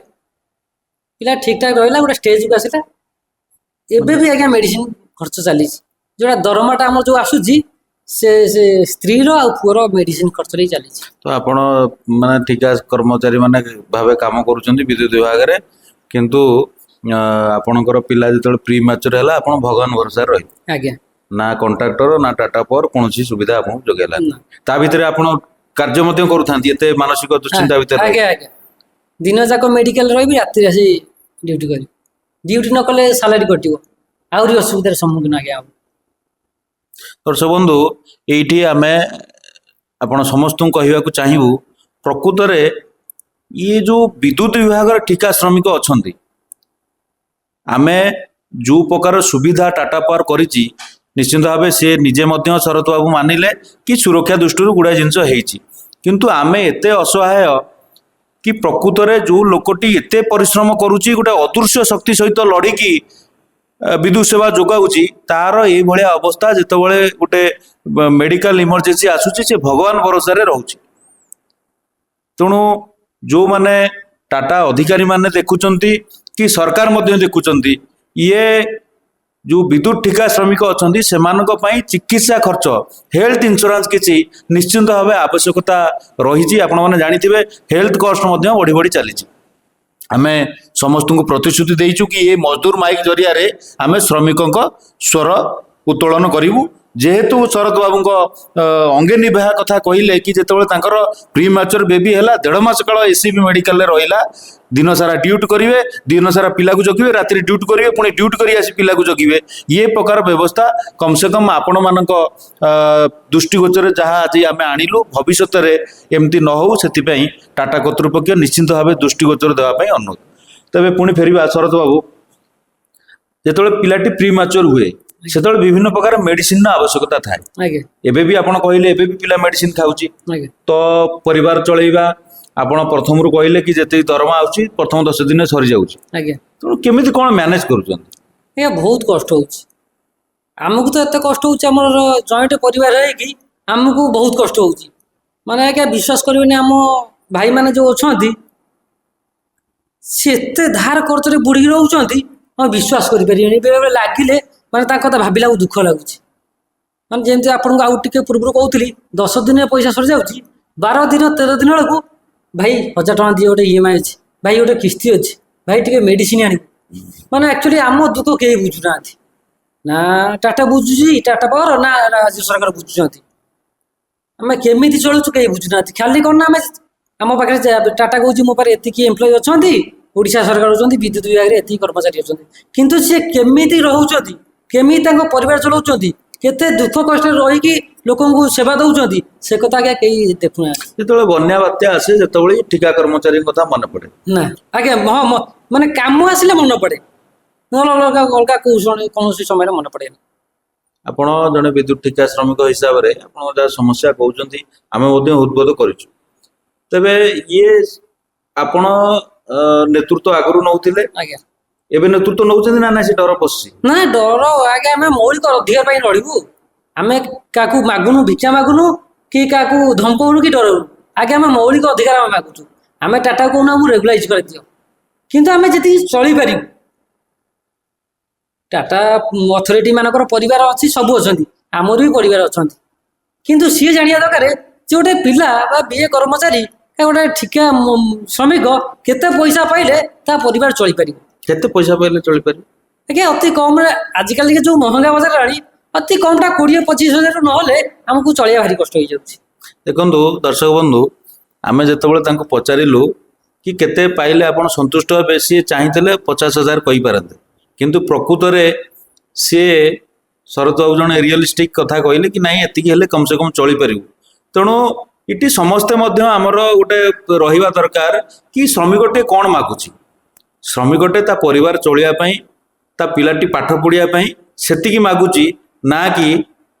ପିଲା ଠିକଠାକ ରହିଲା, ଗୋଟେ ଷ୍ଟେଜକୁ ଆସିଲା। ଏବେ ବି ଆଜ୍ଞା ମେଡ଼ିସିନ ଖର୍ଚ୍ଚ ଚାଲିଛି। ଯୋଉଟା ଦରମାଟା ଆମର ଯୋଉ ଆସୁଛି, ସେ ସେ ସ୍ତ୍ରୀର ଆଉ ପୁଅର ମେଡ଼ିସିନ ଖର୍ଚ୍ଚରେ ହିଁ ଚାଲିଛି।
ତ ଆପଣ ମାନେ ଠିକା କର୍ମଚାରୀ ମାନେ ଭାବେ କାମ କରୁଛନ୍ତି ବିଦ୍ୟୁତ ବିଭାଗରେ, କିନ୍ତୁ ଆପଣଙ୍କର ପିଲା ଯେତେବେଳେ ପ୍ରି ମ୍ୟାଚୁର ହେଲା, ଆପଣ ଭଗବାନ ଭରସାରେ ରହିଲେ।
ଆଜ୍ଞା।
ନା କଣ୍ଟ୍ରାକ୍ଟର ନା ଟାଟା ପାୱାର କୌଣସି ସୁବିଧା ଆପଣଙ୍କୁ ଯୋଗାଇଲା?
ନା।
ତା ଭିତରେ ଆପଣ କାର୍ଯ୍ୟ ମଧ୍ୟ କରୁଥାନ୍ତି, ଏତେ ମାନସିକ ଦୁଶ୍ଚିନ୍ତା ଭିତରେ ରହି।
ଆଜ୍ଞା ଆଜ୍ଞା, ଦିନ ଯାକ ମେଡ଼ିକାଲ ରହିବି, ରାତିରେ ଆସି ଡ୍ୟୁଟି କରିବି। ଡ୍ୟୁଟି ନ କଲେ ସାଲାରୀ କଟିବ, ଆହୁରି ଅସୁବିଧାର ସମ୍ମୁଖୀନ ଆଜ୍ଞା ହବୁ।
ଦର୍ଶକ ବନ୍ଧୁ, ଏଇଠି ଆମେ ଆପଣ ସମସ୍ତଙ୍କୁ କହିବାକୁ ଚାହିଁବୁ, ପ୍ରକୃତରେ ଇଏ ଯୋଉ ବିଦ୍ୟୁତ ବିଭାଗର ଠିକା ଶ୍ରମିକ ଅଛନ୍ତି, ଆମେ ଯୋଉ ପ୍ରକାର ସୁବିଧା ଟାଟା ପାୱାର କରିଛି, ନିଶ୍ଚିନ୍ତ ଭାବେ ସେ ନିଜେ ମଧ୍ୟ ଶରତ ବାବୁ ମାନିଲେ କି ସୁରକ୍ଷା ଦୃଷ୍ଟିରୁ ଗୁଡ଼ାଏ ଜିନିଷ ହେଇଛି, କିନ୍ତୁ ଆମେ ଏତେ ଅସହାୟ କି ପ୍ରକୃତରେ ଯୋଉ ଲୋକଟି ଏତେ ପରିଶ୍ରମ କରୁଛି, ଗୋଟେ ଅଦୃଶ୍ୟ ଶକ୍ତି ସହିତ ଲଢ଼ିକି ବିଦ୍ୟୁତ ସେବା ଯୋଗାଉଛି, ତାର ଏଇଭଳିଆ ଅବସ୍ଥା, ଯେତେବେଳେ ଗୋଟେ ମେଡିକାଲ ଇମର୍ଜେନ୍ସି ଆସୁଛି, ସେ ଭଗବାନ ଭରସାରେ ରହୁଛି। ତେଣୁ ଯୋଉମାନେ ଟାଟା ଅଧିକାରୀମାନେ ଦେଖୁଛନ୍ତି କି ସରକାର ମଧ୍ୟ ଦେଖୁଛନ୍ତି, ଇଏ ଯୋଉ ବିଦ୍ୟୁତ ଠିକା ଶ୍ରମିକ ଅଛନ୍ତି, ସେମାନଙ୍କ ପାଇଁ ଚିକିତ୍ସା ଖର୍ଚ୍ଚ, ହେଲ୍ଥ ଇନ୍ସୁରାନ୍ସ କିଛି ନିଶ୍ଚିନ୍ତ ଭାବେ ଆବଶ୍ୟକତା ରହିଛି। ଆପଣମାନେ ଜାଣିଥିବେ, ହେଲ୍ଥ କଷ୍ଟ ମଧ୍ୟ ବଢ଼ି ବଢ଼ି ଚାଲିଛି। ଆମେ ସମସ୍ତଙ୍କୁ ପ୍ରତିଶ୍ରୁତି ଦେଇଛୁ କି ଏ ମଜଦୁର ମାଇକ୍ ଜରିଆରେ ଆମେ ଶ୍ରମିକଙ୍କ ସ୍ୱର ଉତ୍ତୋଳନ କରିବୁ। ଯେହେତୁ ଶରତ ବାବୁଙ୍କ ଅଙ୍ଗେ ନିଭା କଥା କହିଲେ କି ଯେତେବେଳେ ତାଙ୍କର ପ୍ରି ମ୍ୟାଚୁର ବେବି ହେଲା, 1.5 ମାସ କାଳ ଏସ୍ସିବି ମେଡିକାଲରେ ରହିଲା, ଦିନ ସାରା ଡ୍ୟୁଟି କରିବେ, ଦିନ ସାରା ପିଲାକୁ ଜଗିବେ, ରାତିରେ ଡ୍ୟୁଟି କରିବେ, ପୁଣି ଡ୍ୟୁଟି କରି ଆସି ପିଲାକୁ ଜଗିବେ। ଇଏ ପ୍ରକାର ବ୍ୟବସ୍ଥା କମ୍ ସେ କମ୍ ଆପଣମାନଙ୍କ ଦୃଷ୍ଟିଗୋଚରେ ଯାହା ଆଜି ଆମେ ଆଣିଲୁ, ଭବିଷ୍ୟତରେ ଏମିତି ନ ହଉ, ସେଥିପାଇଁ ଟାଟା କର୍ତ୍ତୃପକ୍ଷ ନିଶ୍ଚିନ୍ତ ଭାବେ ଦୃଷ୍ଟିଗୋଚର ଦେବା ପାଇଁ ଅନୁରୋଧ। ତେବେ ପୁଣି ଫେରିବା ଶରତ ବାବୁ, ଯେତେବେଳେ ପିଲାଟି ପ୍ରି ମ୍ୟାଚୁର ହୁଏ, ସେତେବେଳେ ବିଭିନ୍ନ ପ୍ରକାର ମେଡିସିନର ଆବଶ୍ୟକତା ଥାଏ। ଏବେ ବି ଆପଣ କହିଲେ, ଏବେ ବି ପିଲା ମେଡିସିନ ଖାଉଛି। ତ ପରିବାର ଚଳେଇବା, ଆପଣ ପ୍ରଥମରୁ କହିଲେ କି ଯେତିକି ଦରମା ଆସୁଛି ପ୍ରଥମ 10 ଦିନରେ ସରିଯାଉଛି। ତେଣୁ କେମିତି କଣ ମ୍ୟାନେଜ କରୁଛନ୍ତି?
ଆଜ୍ଞା, ବହୁତ କଷ୍ଟ ହଉଛି ଆମକୁ। ତ ଏତେ କଷ୍ଟ ହଉଛି, ଆମର ଜଏଣ୍ଟ ପରିବାର ହେଇକି ଆମକୁ ବହୁତ କଷ୍ଟ ହଉଛି। ମାନେ ଆଜ୍ଞା ବିଶ୍ୱାସ କରିବେନି, ଆମ ଭାଇମାନେ ଯେଉଁ ଅଛନ୍ତି ସେ ଏତେ ଧାର ଖର୍ଚ୍ଚରେ ବୁଡ଼ିକି ରହୁଛନ୍ତି, ଆମେ ବିଶ୍ୱାସ କରିପାରିବେନି। ବେଳେବେଳେ ଲାଗିଲେ ମାନେ ତାଙ୍କ କଥା ଭାବିଲାକୁ ଦୁଃଖ ଲାଗୁଛି। ମାନେ ଯେମିତି ଆପଣଙ୍କୁ ଆଉ ଟିକେ ପୂର୍ବରୁ କହୁଥିଲି, 10 ଦିନରେ ପଇସା ସରିଯାଉଛି, 12 ଦିନ 13 ଦିନ ବେଳକୁ ଭାଇ 1000 ଟଙ୍କା ଦିଅ, ଗୋଟେ ଇଏମଆଇ ଅଛି, ଭାଇ ଗୋଟେ କିସ୍ତି ଅଛି, ଭାଇ ଟିକେ ମେଡ଼ିସିନ ଆଣିବୁ। ମାନେ ଆକ୍ଚୁଆଲି ଆମ ଦୁଃଖ କେହି ବୁଝୁନାହାନ୍ତି, ନା ଟାଟା ବୁଝୁଛି ଟାଟା ପାୱାର, ନା ରାଜ୍ୟ ସରକାର ବୁଝୁଛନ୍ତି। ଆମେ କେମିତି ଚଳୁଛୁ କେହି ବୁଝୁନାହାନ୍ତି। ଖାଲି କ'ଣ ନା ଆମେ ଆମ ପାଖରେ ଟାଟା କହୁଛି ମୋ ପାଖରେ ଏତିକି ଏମ୍ପ୍ଲୟି ଅଛନ୍ତି, ଓଡ଼ିଶା ସରକାର ଅଛନ୍ତି, ବିଦ୍ୟୁତ ବିଭାଗରେ ଏତିକି କର୍ମଚାରୀ ଅଛନ୍ତି, କିନ୍ତୁ ସିଏ କେମିତି ରହୁଛନ୍ତି, କେମିତି ତାଙ୍କ ପରିବାର ଚଳାଉଛନ୍ତି, କେତେ ଦୁଃଖ କଷ୍ଟରେ ରହିକି ଲୋକଙ୍କୁ ସେବା ଦେଉଛନ୍ତି, ସେ କଥା ଆଜ୍ଞା କେହି ଦେଖୁନାହାନ୍ତି।
ଯେତେବେଳେ ବନ୍ୟା ବାତ୍ୟା ଆସେ ଯେତେବେଳେ ଠିକା କର୍ମଚାରୀଙ୍କ କଥା ମନେ ପଡେ?
ନା ଆଜ୍ଞା, ହଁ, ମାନେ କାମ ଆସିଲେ ମନେ ପଡେ, ନହେଲେ ଅଲଗା ଅଲଗା କୌଣସି ସମୟରେ ମନେ ପଡେନି।
ଆପଣ ଜଣେ ବିଦ୍ୟୁତ ଠିକା ଶ୍ରମିକ ହିସାବରେ ଆପଣ ଯାହା ସମସ୍ୟା କହୁଛନ୍ତି ଆମେ ମଧ୍ୟ ହୃଦବୋଧ କରିଛୁ। ତେବେ ଇଏ ଆପଣ ନେତୃତ୍ୱ ଆଗରୁ ନଉଥିଲେ?
ଆଜ୍ଞା।
ଏବେ ନେତୃତ୍ୱ ନଉଛନ୍ତି ନା ନାଇଁ ସେ ଡର ପଶିଛି?
ନା ଡର ଆଜ୍ଞା, ଆମେ ମୌଳିକ ଅଧିକାର ପାଇଁ ଲଢିବୁ। ଆମେ କାହାକୁ ମାଗୁନୁ, ଭିକ୍ଷା ମାଗୁନୁ କି କାହାକୁ ଧମକଉନୁ କି ଡରଉନୁ ଆଜ୍ଞା। ଆମେ ମୌଳିକ ଅଧିକାର ଆମେ ମାଗୁଛୁ। ଆମେ ଟାଟା କହୁନୁ ଆମକୁ ରେଗୁଲାଇଜ କରିଦିଅ, କିନ୍ତୁ ଆମେ ଯେତିକି ଚଳିପାରିବୁ। ଟାଟା ଅଥରିଟି ମାନଙ୍କର ପରିବାର ଅଛି, ସବୁ ଅଛନ୍ତି, ଆମର ବି ପରିବାର ଅଛନ୍ତି, କିନ୍ତୁ ସିଏ ଜାଣିବା ଦରକାର ଯେ ଗୋଟେ ପିଲା ବା ବିଏ କର୍ମଚାରୀ ବା ଗୋଟେ ଠିକା ଶ୍ରମିକ କେତେ ପଇସା ପାଇଲେ ତା ପରିବାର ଚଳିପାରିବ।
କେତେ ପଇସା ପାଇଲେ ଚଳିପାରିବ?
ଆଜ୍ଞା ଅତି କମରେ ଆଜିକାଲିକା ଯେଉଁ ମହଙ୍ଗା ବଜାର ହେଲାଣି, ଅତି କମଟା 20-25 ହଜାର ନହେଲେ ଆମକୁ ଚଳିବା ଭାରି କଷ୍ଟ ହେଇଯାଉଛି।
ଦେଖନ୍ତୁ ଦର୍ଶକ ବନ୍ଧୁ, ଆମେ ଯେତେବେଳେ ତାଙ୍କୁ ପଚାରିଲୁ କି କେତେ ପାଇଲେ ଆପଣ ସନ୍ତୁଷ୍ଟ ହେବେ, ସିଏ ଚାହିଁଥିଲେ 50,000 କହିପାରନ୍ତେ, କିନ୍ତୁ ପ୍ରକୃତରେ ସିଏ ଶରତ ବାବୁ ଜଣେ ରିଅଲିଷ୍ଟିକ୍ କଥା କହିଲେ କି ନାଇଁ ଏତିକି ହେଲେ କମ୍ ସେ କମ୍ ଚଳିପାରିବୁ। ତେଣୁ ଏଠି ସମସ୍ତେ ମଧ୍ୟ ଆମର ଗୋଟେ ରହିବା ଦରକାର କି ଶ୍ରମିକଟେ କ'ଣ ମାଗୁଛି। ଶ୍ରମିକଟେ ତା ପରିବାର ଚଳିବା ପାଇଁ, ତା ପିଲାଟି ପାଠ ପଢ଼ିବା ପାଇଁ ସେତିକି ମାଗୁଛି, ନା କି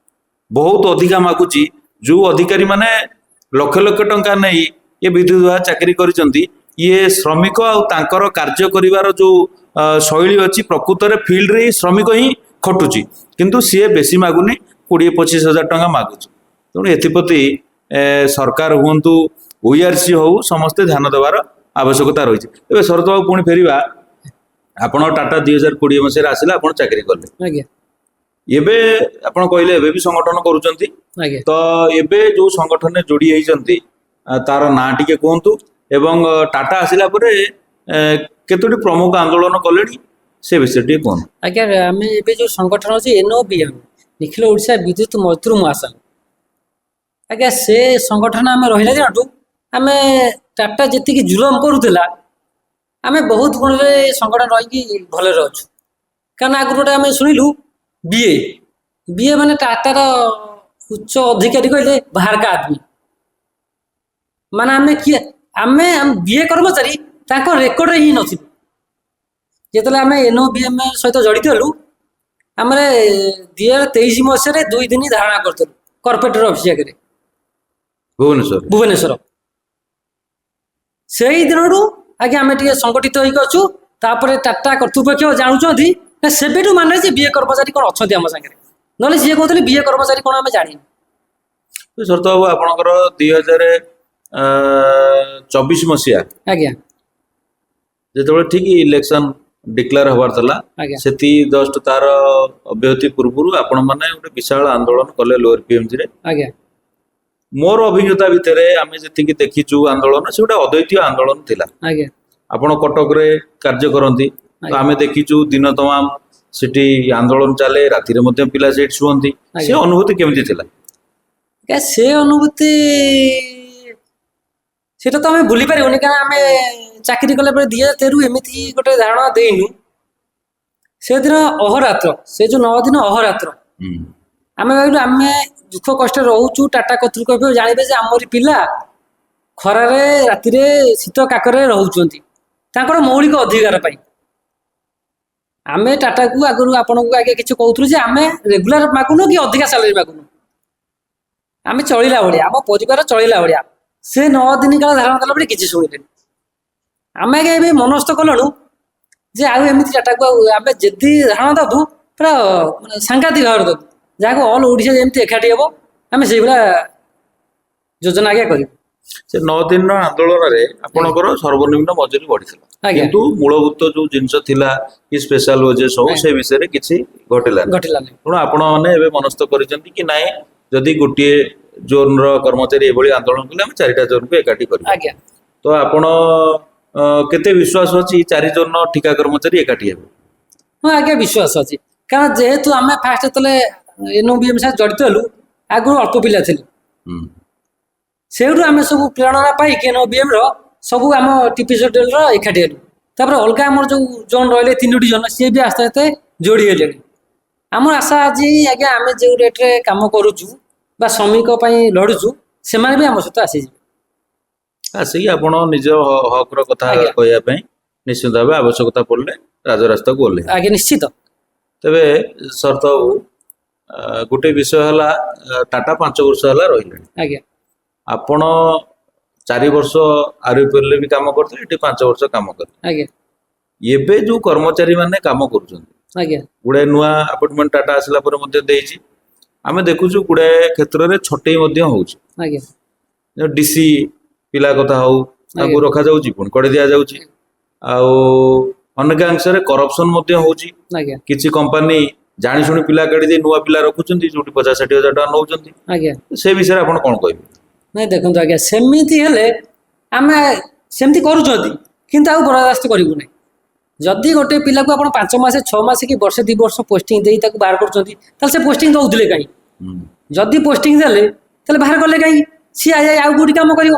ବହୁତ ଅଧିକା ମାଗୁଛି। ଯେଉଁ ଅଧିକାରୀମାନେ ଲକ୍ଷ ଲକ୍ଷ ଟଙ୍କା ନେଇ ଏ ବିଦ୍ୟୁତ ବିଭାଗ ଚାକିରି କରିଛନ୍ତି, ଇଏ ଶ୍ରମିକ ଆଉ ତାଙ୍କର କାର୍ଯ୍ୟ କରିବାର ଯେଉଁ ଶୈଳୀ ଅଛି, ପ୍ରକୃତରେ ଫିଲ୍ଡରେ ହିଁ ଶ୍ରମିକ ହିଁ ଖଟୁଛି, କିନ୍ତୁ ସିଏ ବେଶୀ ମାଗୁନି, 20-25 ହଜାର ଟଙ୍କା ମାଗୁଛି। ତେଣୁ ଏଥିପ୍ରତି ସରକାର ହୁଅନ୍ତୁ, ଓଇଆରସି ହଉ, ସମସ୍ତେ ଧ୍ୟାନ ଦେବାର ଆବଶ୍ୟକତା ରହିଛି। ଏବେ ଶରତ ବାବୁ ପୁଣି ଫେରିବା, ଆପଣ ଟାଟା 2020 ମସିହାରେ ଆସିଲେ, ଆପଣ ଚାକିରି କଲେ।
ଆଜ୍ଞା।
ଏବେ ଆପଣ କହିଲେ ଏବେ ବି ସଂଗଠନ କରୁଛନ୍ତି।
ଆଜ୍ଞା।
ତ ଏବେ ଯୋଉ ସଂଗଠନରେ ଯୋଡ଼ି ହେଇଛନ୍ତି ତାର ନାଁ ଟିକେ କୁହନ୍ତୁ, ଏବଂ ଟାଟା ଆସିଲା ପରେ କେତୋଟି ପ୍ରମୁଖ ଆନ୍ଦୋଳନ କଲେଣି ସେ ବିଷୟରେ ଟିକେ କୁହନ୍ତୁ।
ଆଜ୍ଞା, ଆମେ ଏବେ ଯୋଉ ସଂଗଠନ ଅଛି NOBM, ନିଖିଳ ଓଡ଼ିଶା ବିଦ୍ୟୁତ ମଜଦୁର ମହାସଂଘ, ଆଜ୍ଞା ସେ ସଂଗଠନ ଆମେ ରହିଲା ଦିନଠୁ ଆମେ ଟାଟା ଯେତିକି ଜୁଲମ କରୁଥିଲା ଆମେ ବହୁତ ଗୁଣରେ ସଂଗଠନ ରହିକି ଭଲରେ ଅଛୁ। କାରଣ ଆଗରୁ ଗୋଟେ ଆମେ ଶୁଣିଲୁ ବିଏ, ବିଏ ମାନେ ଟାଟାର ଉଚ୍ଚ ଅଧିକାରୀ କହିଲେ ବାହାର କା ଆଦମୀ, ମାନେ ଆମେ କିଏ, ଆମେ ବିଏ କର୍ମଚାରୀ ତାଙ୍କ ରେକର୍ଡରେ ହିଁ ନଥିଲୁ। ଯେତେବେଳେ ଆମେ NOBM ସହିତ ଜଡ଼ିତ ହେଲୁ, ଆମେ 2023 ମସିହାରେ 2 ଦିନ ଧାରଣା କରିଥିଲୁ କର୍ପୋରେଟର ଅଫିସ ଆଗରେ,
ଭୁବନେଶ୍ୱର।
ଭୁବନେଶ୍ୱର। ସେଇ ଦିନରୁ ଆଜ୍ଞା ଆମେ ଟିକେ ସଂଗଠିତ ହେଇକି ଅଛୁ। ତାପରେ ଟାଟା କର୍ତ୍ତୃପକ୍ଷ ଜାଣୁଛନ୍ତି ନା, ସେବେଠୁ ମାନେ ଯେ ବିଏ କର୍ମଚାରୀ କ'ଣ ଅଛନ୍ତି ଆମ ସାଙ୍ଗରେ, ନହେଲେ ସିଏ କହୁଥିଲେ ବିଏ କର୍ମଚାରୀ କ'ଣ ଆମେ ଜାଣିନୁ।
ଶରତ ବାବୁ, ଆପଣଙ୍କର 2024 ମସିହା
ଆଜ୍ଞା,
ଯେତେବେଳେ ଠିକ ଇଲେକ୍ସନ ଡିକ୍ଲେୟାର ହବାର ଥିଲା,
ଆଜ୍ଞା,
ସେତି ଜଷ୍ଟ ତାର ଅବ୍ୟାହତି ପୂର୍ବରୁ ଆପଣମାନେ ଗୋଟେ ବିଶାଳ ଆନ୍ଦୋଳନ କଲେ ଲୋଅର ପିଏମଜି ରେ।
ଆଜ୍ଞା।
ମୋର ଅଭିଜ୍ଞତା ଭିତରେ ଆମେ ଯେତିକି ଦେଖିଛୁ ଆନ୍ଦୋଳନ, ସେ ଗୋଟେ ଅଦ୍ୱିତୀୟ ଆନ୍ଦୋଳନ ଥିଲା।
ଆଜ୍ଞା।
ଆପଣ କଟକରେ କାର୍ଯ୍ୟ କରନ୍ତି ତ,
ଆଜ୍ଞା।
ଆମେ ଦେଖିଛୁ ଦିନ ତମାମ ସେଠି ଆନ୍ଦୋଳନ ଚାଲେ, ରାତିରେ ମଧ୍ୟ ପିଲା ସେଠି ଶୁଅନ୍ତି। ସେ
ଆଜ୍ଞା।
ଅନୁଭୂତି କେମିତି ଥିଲା?
ଆଜ୍ଞା, ସେ ଅନୁଭୂତି ସେଟା ତ ଆମେ ଭୁଲି ପାରିବୁନି, କାରଣ ଆମେ ଚାକିରି କଲା ପରେ 2013 ଏମିତି ଗୋଟେ ଧାରଣା ଦେଇନୁ। ସେଦିନ ଅହରାତ୍ର, ସେ ଯୋଉ 9 ଦିନ ଅହରାତ୍ର, ଆମେ ଭାବିଲୁ ଆମେ ଦୁଃଖ କଷ୍ଟରେ ରହୁଛୁ, ଟାଟା କର୍ତ୍ତୃପକ୍ଷ ଜାଣିବେ ଯେ ଆମରି ପିଲା ଖରାରେ ରାତିରେ ଶୀତ କାକରରେ ରହୁଛନ୍ତି ତାଙ୍କର ମୌଳିକ ଅଧିକାର ପାଇଁ। ଆମେ ଟାଟାକୁ ଆଗରୁ ଆପଣଙ୍କୁ ଆଗେ କିଛି କହୁଥିଲୁ ଯେ ଆମେ ରେଗୁଲାର ମାଗୁନୁ କି ଅଧିକା ସାଲାରୀ ମାଗୁନୁ, ଆମେ ଚଳିଲା ଭଳିଆ, ଆମ ପରିବାର ଚଳିଲା ଭଳିଆ। ସେ 9 ଦିନ କାଳ ଧାରଣା ଦେଲା ପରେ କିଛି ଶୁଣିଲେନି। ଆମେ ଆଜ୍ଞା ଏବେ ମନସ୍ଥ କଲୁଣୁ ଯେ ଆଉ ଏମିତି ଟାଟାକୁ ଆଉ ଆମେ ଯଦି ଧାରଣା ଦେବୁ ପୁରା ମାନେ ସାଂଘାତିକ ଭାବରେ ଦେବୁ, ଯାହାକୁ ଅଲ୍ ଓଡ଼ିଶା ଯେମିତି ଏକାଠି ହେବ ଆମେ ସେଇଭଳିଆ ଯୋଜନା ଆଜ୍ଞା କରିବୁ।
ସେ 9 ଦିନର ଆନ୍ଦୋଳନରେ ଆପଣଙ୍କର ସର୍ବନିମ୍ନ ମଜୁରୀ ବଢିଥିଲା,
ଆଜ୍ଞା।
କିନ୍ତୁ ମୂଳଭୂତ ଯୋଉ ଜିନିଷ ଥିଲା କି ସ୍ପେଶାଲ ୱେଜେସ୍ ହଉ, ସେ ବିଷୟରେ କିଛି ଘଟିଲାନି।
ଘଟିଲା ନାହିଁ।
ତେଣୁ ଆପଣମାନେ ଏବେ ମନସ୍ଥ କରିଛନ୍ତି କି ନାଇଁ, ଯଦି ଗୋଟିଏ ଜୋନର କର୍ମଚାରୀ ଏଭଳି ଆନ୍ଦୋଳନ କଲେ ଆମେ 4ଟା ଜୋନକୁ ଏକାଠି କରିବୁ?
ଆଜ୍ଞା।
ତ ଆପଣ କେତେ ବିଶ୍ୱାସ ଅଛି 4 ଜୋନର ଠିକା କର୍ମଚାରୀ ଏକାଠି ହେବେ?
ହଁ ଆଜ୍ଞା, ବିଶ୍ୱାସ ଅଛି। କାରଣ ଯେହେତୁ ଆମେ ଫାଷ୍ଟ ଯେତେବେଳେ NOBM ସାଥେ ଜଡ଼ିତ ହେଲୁ, ଆଗରୁ ଅଳ୍ପ ପିଲା ଥିଲୁ। ସେଇଠୁ ଆମେ ସବୁ ପ୍ରେରଣା ପାଇକି NOBM ର ସବୁ ଆମ TPCODL ର ଏକାଠି ହେଲୁ। ତାପରେ ଅଲଗା ଆମର ଯୋଉ ଜୋନ୍ ରହିଲେ 3ଟି ଜୋନ୍, ସିଏ ବି ଆସ୍ତେ ଆସ୍ତେ ଯୋଡ଼ି ହେଲେଣି। ଆମର ଆଶା ଆଜି ଆଜ୍ଞା, ଆମେ ଯେଉଁ ରେଟ୍ରେ କାମ କରୁଛୁ ବା ଶ୍ରମିକ ପାଇଁ ଲଢୁଛୁ, ସେମାନେ ବି ଆମ ସହିତ ଆସିଯିବେ।
ଆସିକି ଆପଣ ନିଜ ହକର କଥା
ଆଜ୍ଞା।
କହିବା ପାଇଁ ନିଶ୍ଚିତ ଭାବେ ଆବଶ୍ୟକତା ପଡ଼ିଲେ ରାଜରାସ୍ତାକୁ ଓହ୍ଲେଇବେ?
ଆଜ୍ଞା, ନିଶ୍ଚିତ।
ତେବେ ଶରତ ବାବୁ, ଗୋଟେ ବିଷୟ ହେଲା, ଟାଟା 5 ବର୍ଷ ହେଲା ରହିଲେଣି।
ଆଜ୍ଞା।
ଆପଣ 4 ବର୍ଷ RUPL ରେ ବି କାମ କରିଥିଲେ, ଏଠି 5 ବର୍ଷ କାମ କଲେ।
ଆଜ୍ଞା।
ଏବେ ଯୋଉ କର୍ମଚାରୀ ମାନେ କାମ କରୁଛନ୍ତି,
ଆଜ୍ଞା।
ଗୁଡ଼ାଏ ନୂଆ ଆପଏଣ୍ଟମେଣ୍ଟ ଟାଟା ଆସିଲା ପରେ ମଧ୍ୟ ଦେଇଛି। ଆମେ ଦେଖୁଛୁ ଗୁଡ଼ାଏ କ୍ଷେତ୍ରରେ ଛଟେଇ ମଧ୍ୟ ହଉଛି।
ଆଜ୍ଞା।
ଡିସି ପିଲା କଥା ହଉ, ତାଙ୍କୁ
ଆଜ୍ଞା।
ରଖାଯାଉଛି, ପୁଣି କଢ଼େଇ ଦିଆଯାଉଛି। ଆଉ ଅନେକାଂଶରେ କରପସନ ମଧ୍ୟ ହଉଛି।
ଆଜ୍ଞା।
କିଛି କମ୍ପାନୀ ଜାଣିଶୁଣି ପିଲା କାଢି ଦେଇ ନୂଆ ପିଲା ରଖୁଛନ୍ତି, ଯୋଉଠି 50-60 ହଜାର ଟଙ୍କା ନଉଛନ୍ତି।
ଆଜ୍ଞା।
ସେ ବିଷୟରେ ଆପଣ କଣ କହିବେ?
ନାଇଁ, ଦେଖନ୍ତୁ ଆଜ୍ଞା, ସେମିତି ହେଲେ ଆମେ ସେମିତି କରୁଛନ୍ତି, କିନ୍ତୁ ଆଉ ବରଦାସ୍ତ କରିବୁ ନାହିଁ। ଯଦି ଗୋଟେ ପିଲାକୁ ଆପଣ 5 ମାସ, 6 ମାସ କି ବର୍ଷେ 2 ବର୍ଷ ପୋଷ୍ଟିଂ ଦେଇ ତାକୁ ବାହାର କରୁଛନ୍ତି, ତାହେଲେ ସେ ପୋଷ୍ଟିଂ ଦଉଥିଲେ କାହିଁ? ଯଦି ପୋଷ୍ଟିଂ ଦେଲେ ତାହେଲେ ବାହାର କଲେ କାହିଁକି? ସିଏ ଆଉ କୋଉଠି କାମ କରିବ।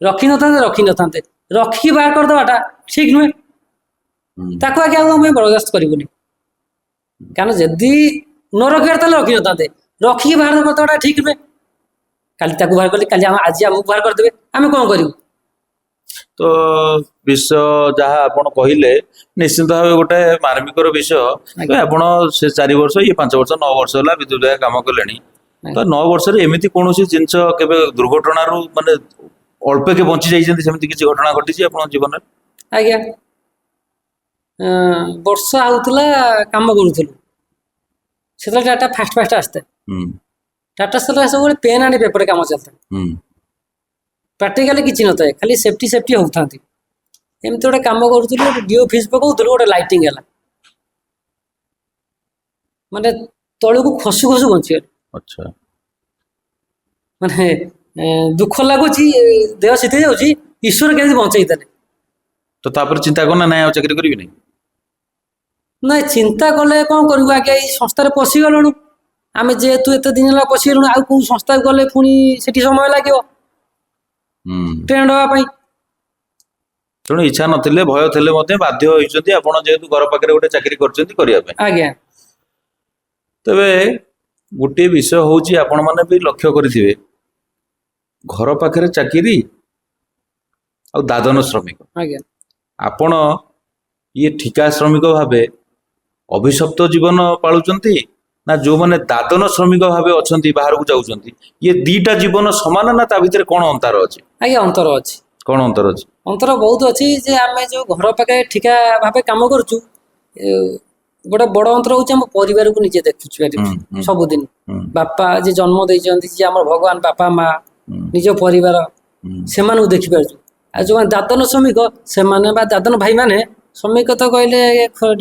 ରଖିନଥାନ୍ତେ, ରଖିକି ବାହାର କରିଦେବାଟା ଠିକ ନୁହେଁ। ତାକୁ ଆଜ୍ଞା ଆଉ ଆମେ ବରଦାସ୍ତ କରିବୁନି। କାରଣ ଯଦି ନ ରଖିବାର ତାହେଲେ ରଖିନଥାନ୍ତେ, ରଖିକି ବାହାର କରିଦେବାଟା ଠିକ ନୁହେଁ। କାଲି ତାକୁ ବାହାର କଲେ, କାଲି ଆଜି ଆମକୁ ବାହାର କରିଦେବେ, ଆମେ କଣ କରିବୁ?
ତ ବିଷୟ ଯାହା ଆପଣ କହିଲେ ନିଶ୍ଚିନ୍ତ ଭାବେ ଗୋଟେ ମାର୍ମିକର ବିଷୟ। ତ ଆପଣ ସେ 4 ବର୍ଷ, ଇଏ 5 ବର୍ଷ, 9 ବର୍ଷ ହେଲା ବିଦ୍ୟୁତ ବିଭାଗ କାମ କଲେଣି। ତ 9 ବର୍ଷରେ ଏମିତି କୌଣସି ଜିନିଷ କେବେ ଦୁର୍ଘଟଣାରୁ ମାନେ ଅଳ୍ପକେ ବଞ୍ଚି ଯାଇଛନ୍ତି, ସେମିତି କିଛି ଘଟଣା ଘଟିଛି ଆପଣଙ୍କ ଜୀବନରେ?
ଆଜ୍ଞା, ବର୍ଷା ହଉଥିଲା, କାମ କରୁଥିଲୁ। ସେତେବେଳେ ଟାଟା ଫାଷ୍ଟ ଫାଷ୍ଟ ଆସିଥାଏ। ଟାଟା ସେତେବେଳେ ସବୁବେଳେ ପେନ୍ ଆଣ୍ଡ ପେପରରେ କାମ ଚାଲିଥାଏ। ପ୍ରାକ୍ଟିକାଲି କିଛି ନଥାଏ, ଖାଲି ସେଫ୍ଟି ସେଫ୍ଟି ହଉଥାନ୍ତି। ଏମିତି ଗୋଟେ କାମ କରୁଥିଲୁ, ଗୋଟେ ଡିଓ ଫିସ୍ ପକଉଥିଲୁ, ଗୋଟେ ଲାଇଟିଂ ହେଲା, ମାନେ ତଳକୁ ଖସୁ ଖସୁ ବଞ୍ଚିଗଲେ। ମାନେ ଦୁଃଖ ଲାଗୁଛି, ଦେହ ଶୀତେଇ ଯାଉଛି, ଈଶ୍ୱର କେମିତି ବଞ୍ଚେଇ ଦେଲେ।
ତ ତାପରେ ଚିନ୍ତା କରୁନା ନାଇଁ ଆଉ ଚାକିରି କରିବି ନାହିଁ?
ନାଇଁ, ଚିନ୍ତା କଲେ କଣ କରିବୁ ଆଜ୍ଞା, ଏଇ ସଂସ୍ଥାରେ ପଶିଗଲୁଣୁ ଆମେ। ଯେହେତୁ ଏତେ ଦିନ ହେଲା ପଶିଗଲୁଣୁ, ଆଉ କୋଉ ସଂସ୍ଥାକୁ ଗଲେ ପୁଣି ସେଠି ସମୟ ଲାଗିବ ଟ୍ରେଣ୍ଡ ହବା ପାଇଁ।
ତେଣୁ ଇଚ୍ଛା ନଥିଲେ, ଭୟ ଥିଲେ ମଧ୍ୟ ବାଧ୍ୟ ହୋଇଛନ୍ତି ଆପଣ, ଯେହେତୁ ଘର ପାଖରେ ଗୋଟେ ଚାକିରି କରିଛନ୍ତି, କରିବା ପାଇଁ।
ଆଜ୍ଞା।
ତେବେ ଗୋଟିଏ ବିଷୟ ହଉଛି, ଆପଣମାନେ ବି ଲକ୍ଷ୍ୟ କରିଥିବେ, ଘର ପାଖରେ ଚାକିରି ଆଉ ଦାଦନ ଶ୍ରମିକ।
ଆଜ୍ଞା।
ଆପଣ ଇଏ ଠିକା ଶ୍ରମିକ ଭାବେ ଅଭିଶପ୍ତ ଜୀବନ ପାଳୁଛନ୍ତି ନା ଯୋଉମାନେ ଦାଦନ ଶ୍ରମିକ ଭାବେ ଅଛନ୍ତି, ବାହାରକୁ ଯାଉଛନ୍ତି, ଇଏ ଦିଟା ଜୀବନ ସମାନ ନା ତା ଭିତରେ କଣ ଅନ୍ତର ଅଛି?
ଆଜ୍ଞା, ଅନ୍ତର ଅଛି।
କଣ ଅନ୍ତର ଅଛି?
ଅନ୍ତର ବହୁତ ଅଛି ଯେ ଆମେ ଯୋଉ ଘର ପାଖରେ ଠିକା ଭାବେ କାମ କରୁଛୁ, ଗୋଟେ ବଡ ଅନ୍ତର ହଉଛି ଆମ ପରିବାରକୁ ନିଜେ ଦେଖୁଛୁ ସବୁଦିନ। ବାପା ଯିଏ ଜନ୍ମ ଦେଇଛନ୍ତି, ଯିଏ ଆମର ଭଗବାନ, ବାପା ମା, ନିଜ ପରିବାର, ସେମାନଙ୍କୁ ଦେଖିପାରୁଛୁ। ଆଉ ଯୋଉମାନେ ଦାଦନ ଶ୍ରମିକ ସେମାନେ ବା ଦାଦନ ଭାଇମାନେ, ଶ୍ରମିକ ତ କହିଲେ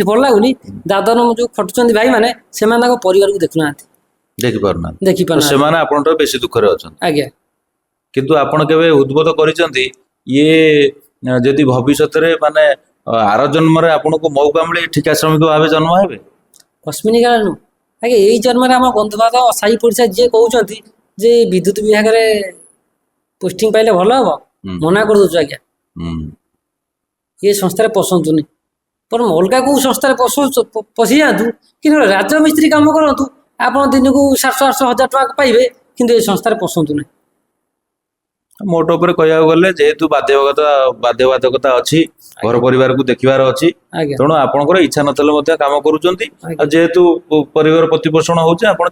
ଭଲ ଲାଗୁନି, ଦାଦନ ଯୋଉ ଖଟୁଛନ୍ତି ଭାଇମାନେ, ସେମାନେ ତାଙ୍କ ପରିବାରକୁ ଦେଖୁନାହାନ୍ତି।
ଦେଖିପାରୁନାହାନ୍ତି।
ଦେଖିପାରୁନାହାନ୍ତି।
ସେମାନେ ଆପଣଙ୍କଠାରୁ ବେଶୀ ଦୁଃଖରେ ଅଛନ୍ତି।
ଆଜ୍ଞା।
କିନ୍ତୁ ଆପଣ କେବେ ଉଦ୍ବୋଧ କରିଛନ୍ତି, ଇଏ ଯଦି ଭବିଷ୍ୟତରେ ମାନେ ଆର ଜନ୍ମରେ ଆପଣଙ୍କୁ ମୌକା ମିଳେ, ଠିକା ଶ୍ରମିକ ଭାବେ ଜନ୍ମ ହେବେ?
କସ୍ମିନ କାଳ ନୁହଁ ଆଜ୍ଞା, ଏଇ ଜନ୍ମରେ ଆମ ବନ୍ଧୁବାନ୍ଧବ ସାହି ପଡ଼ିଶା ଯିଏ କହୁଛନ୍ତି ଯେ ବିଦ୍ୟୁତ ବିଭାଗରେ ପୋଷ୍ଟିଂ ପାଇଲେ ଭଲ ହବ, ମନା କରିଦଉଛୁ ଆଜ୍ଞା। ଏ ସଂସ୍ଥାରେ ପଶନ୍ତୁନି, ବରଂ ଅଲଗା କୋଉ ସଂସ୍ଥାରେ ପଶିଯାଆନ୍ତୁ କିନ୍ତୁ ରାଜମିସ୍ତ୍ରୀ କାମ କରନ୍ତୁ, ଆପଣ ଦିନକୁ 700 800 1000 ଟଙ୍କା ପାଇବେ, କିନ୍ତୁ ଏ ସଂସ୍ଥାରେ ପଶନ୍ତୁ ନାହିଁ।
ମୋଟ ଉପରେ କହିବାକୁ ଗଲେ, ଯେହେତୁ ବାଧ୍ୟବାଧକତା ଅଛି, ଘର ପରିବାରକୁ ଦେଖିବାର ଅଛି,
ଆଜ୍ଞା।
ତେଣୁ ଆପଣଙ୍କର ଇଚ୍ଛା ନଥିଲେ ମଧ୍ୟ କାମ କରୁଛନ୍ତି।
ଆଜ୍ଞା।
ଆଉ ଯେହେତୁ ପରିବାର ପ୍ରତିପୋଷଣ ହଉଛି, ଆପଣ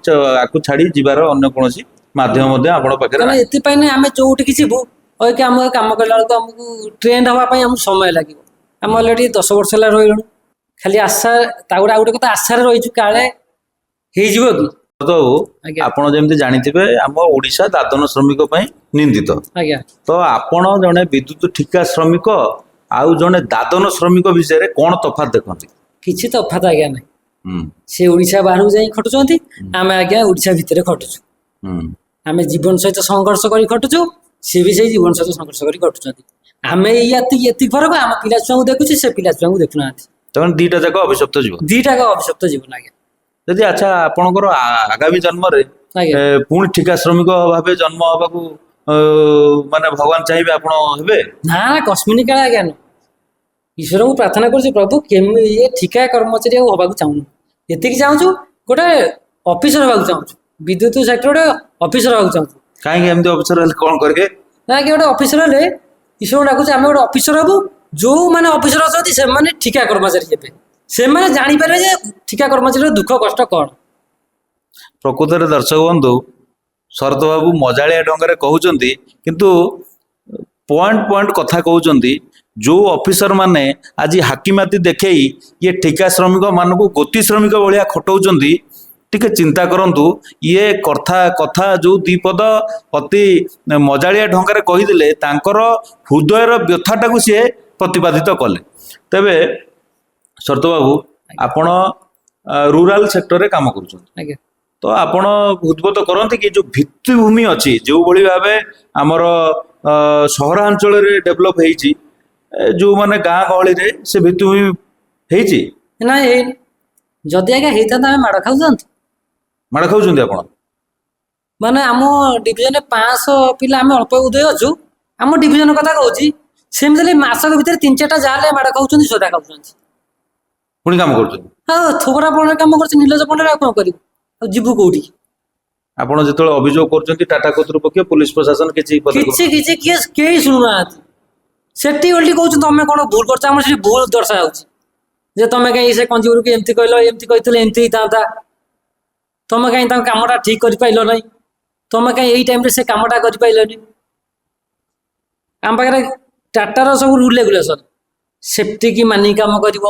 ଆକୁ ଛାଡି ଯିବାର ଅନ୍ୟ କୌଣସି ମାଧ୍ୟମ ମଧ୍ୟ ଆପଣଙ୍କ ପାଖରେ
କାରଣ
ନାହିଁ।
ଏଥିପାଇଁ ନାଇଁ, ଆମେ ଯୋଉଠିକି ଯିବୁ ଅଇକା ଆମ କାମ କଲା ବେଳକୁ ଆମକୁ ଟ୍ରେଣ୍ଡ ହବା ପାଇଁ ଆମକୁ ସମୟ ଲାଗିବ। ଆମେ ଅଲରେଡି 10 ବର୍ଷ ହେଲା ରହିଲୁଣୁ, ଖାଲି ଆଶା, ତା ଗୋଟେ ଆଉ ଗୋଟେ କଥା ଆଶାରେ ରହିଛୁ କାଳେ ହେଇଯିବ କି।
ବାବୁ,
ଆଜ୍ଞା।
ଆପଣ ଯେମିତି ଜାଣିଥିବେ, ଆମ ଓଡ଼ିଶା ଦାଦନ ଶ୍ରମିକ ପାଇଁ ନିନ୍ଦିତ।
ଆଜ୍ଞା।
ତ ଆପଣ ଜଣେ ବିଦ୍ୟୁତ ଠିକା ଶ୍ରମିକ ଆଉ ଜଣେ ଦାଦନ ଶ୍ରମିକ ବିଷୟରେ କଣ ତଫାତ ଦେଖନ୍ତି?
କିଛି ତଫାତ ଆଜ୍ଞା ନାହିଁ। ସେ ଓଡ଼ିଶା ବାହାରକୁ ଯାଇ ଖଟୁଛନ୍ତି, ଆମେ ଆଜ୍ଞା ଓଡ଼ିଶା ଭିତରେ ଖଟୁଛୁ। ଆମେ ଜୀବନ ସହିତ ସଂଘର୍ଷ କରି ଖଟୁଛୁ, ସେ ବି ସେଇ ଜୀବନ ସହିତ ସଂଘର୍ଷ କରି ଖଟୁଛନ୍ତି। ଆମେ ଏଇ ଏତିକି ଏତିକି ଫରକ, ଆମ ପିଲା ଛୁଆଙ୍କୁ ଦେଖୁଛୁ, ସେ ପିଲା ଛୁଆଙ୍କୁ ଦେଖୁନାହାନ୍ତି।
ତେଣୁ ଦିଟା ଯାକ ଅଭିଶପ୍ତ ଜୀବନ।
ଦିଟାକ ଅଭିଶପ୍ତ ଜୀବନ ଆଜ୍ଞା।
ଯଦି ଆଚ୍ଛା, ଆପଣଙ୍କର ଆଗାମୀ ଜନ୍ମରେ
ଆଜ୍ଞା।
ପୁଣି ଠିକା ଶ୍ରମିକ ଭାବେ ଜନ୍ମ ହବାକୁ ମାନେ ଭଗବାନ ଚାହିଁବେ, ଆପଣ ହେବେ?
ନା ନା, କସ୍ମିନି କାଳେ ଆଜ୍ଞା ନୁହଁ। ଈଶ୍ୱରଙ୍କୁ ପ୍ରାର୍ଥନା କରୁଛି, ପ୍ରଭୁ, କେମିତି ଇଏ ଠିକା କର୍ମଚାରୀ ଆଉ ହବାକୁ ଚାହୁଁନୁ। ଏତିକି ଚାହୁଁଛୁ, ଗୋଟେ ଅଫିସର ହବାକୁ ଚାହୁଁଛୁ, ବିଦ୍ୟୁତ ସେକ୍ଟର ଗୋଟେ ଅଫିସର ହବାକୁ ଚାହୁଁଛୁ।
କାହିଁକି? ଏମିତି ଅଫିସର ହେଲେ କଣ କରିବେ?
ନା ଆଜ୍ଞା, ଗୋଟେ ଅଫିସର ହେଲେ, ଈଶ୍ୱରଙ୍କୁ ଡାକୁଛୁ, ଆମେ ଗୋଟେ ଅଫିସର ହବୁ। ଯୋଉମାନେ ଅଫିସର ଅଛନ୍ତି ସେମାନେ ଠିକା କର୍ମଚାରୀ ହେବେ, ସେମାନେ ଜାଣିପାରିବେ ଯେ ଠିକା କର୍ମଚାରୀର ଦୁଃଖ କଷ୍ଟ କ'ଣ।
ପ୍ରକୃତରେ ଦର୍ଶକ ବନ୍ଧୁ, ଶରତ ବାବୁ ମଜାଳିଆ ଢଙ୍ଗରେ କହୁଛନ୍ତି, କିନ୍ତୁ ପଏଣ୍ଟ ପଏଣ୍ଟ କଥା କହୁଛନ୍ତି। ଯୋଉ ଅଫିସର ମାନେ ଆଜି ହାକିମାତି ଦେଖେଇ ଇଏ ଠିକା ଶ୍ରମିକ ମାନଙ୍କୁ ଗୋତି ଶ୍ରମିକ ଭଳିଆ ଖଟଉଛନ୍ତି, ଟିକେ ଚିନ୍ତା କରନ୍ତୁ। ଇଏ କଥା କଥା ଯୋଉ ଦି ପଦ ଅତି ମଜାଳିଆ ଢଙ୍ଗରେ କହିଦେଲେ, ତାଙ୍କର ହୃଦୟର ବ୍ୟଥାଟାକୁ ସିଏ ପ୍ରତିପାଦିତ କଲେ। ତେବେ ଶରତ ବାବୁ, ଆପଣ ରୁରାଲ ସେକ୍ଟରରେ କାମ କରୁଛନ୍ତି।
ଆଜ୍ଞା।
ତ ଆପଣ ହୃଦବୋଧ କରନ୍ତି କି ଯୋଉ ଭିତ୍ତିଭୂମି ଅଛି, ଯେଉଁଭଳି ଭାବେ ଆମର ସହରାଞ୍ଚଳରେ ଡେଭଲପ ହେଇଛି, ଯୋଉମାନେ ଗାଁ ଗହଳିରେ ସେ ଭିତ୍ତିଭୂମି ହେଇଛି?
ନା, ହେଇନି। ଯଦି ଆଜ୍ଞା ହେଇଥାନ୍ତା, ଆମେ ମାଡ଼ ଖାଉଥାନ୍ତୁ?
ମାଡ଼ ଖାଉଛନ୍ତି ଆପଣ?
ମାନେ ଆମ ଡିଭିଜନରେ 500 ପିଲା, ଆମେ ଅଳ୍ପ ଉଦୟ ଅଛୁ। ଆମ ଡିଭିଜନ କଥା କହୁଛି, ସେମିତି ହେଲେ ମାସକ ଭିତରେ ତିନି ଚାରିଟା ଯାହା ହେଲେ ମାଡ଼ ଖାଉଛନ୍ତି, ସୋଦା ଖାଉଛନ୍ତି।
ପୁଣି କାମ କରୁଛନ୍ତି?
ଆଉ ଥୋବରା ପଣରେ କାମ କରୁଛି, ନିର୍ଲଜ ପଣରେ, ଆଉ କଣ କରିବୁ? ଆଉ ଯିବୁ କୋଉଠି?
ଆପଣ ଯେତେବେଳେ ଅଭିଯୋଗ କରୁଛନ୍ତି, ଟାଟା କର୍ତ୍ତୃପକ୍ଷ, ପୋଲିସ ପ୍ରଶାସନ କିଛି ପଦକ୍ଷେପ
କିଛି କିଛି କିଏ କେହି ଶୁଣୁନାହାନ୍ତି। ସେଠି ଓଲଟି କହୁଛନ୍ତି ତମେ କଣ ଭୁଲ କରୁଛ। ଆମର ସେଠି ଭୁଲ ଦର୍ଶା ଯାଉଛି ଯେ ତମେ କାହିଁ ସେ କଞ୍ଜୁମରକୁ ଏମିତି କହିଲ, ଏମିତି କହିଥିଲେ ଏମିତି ହେଇଥାନ୍ତା, ତମେ କାହିଁ ତାଙ୍କ କାମଟା ଠିକ କରିପାରିଲ ନାହିଁ, ତମେ କାହିଁ ଏଇ ଟାଇମରେ ସେ କାମଟା କରିପାରିଲନି। ଆମ ପାଖରେ ଟାଟାର ସବୁ ରୁଲ ରେଗୁଲେସନ, ସେଫ୍ଟିକି ମାନିକି କାମ କରିବ,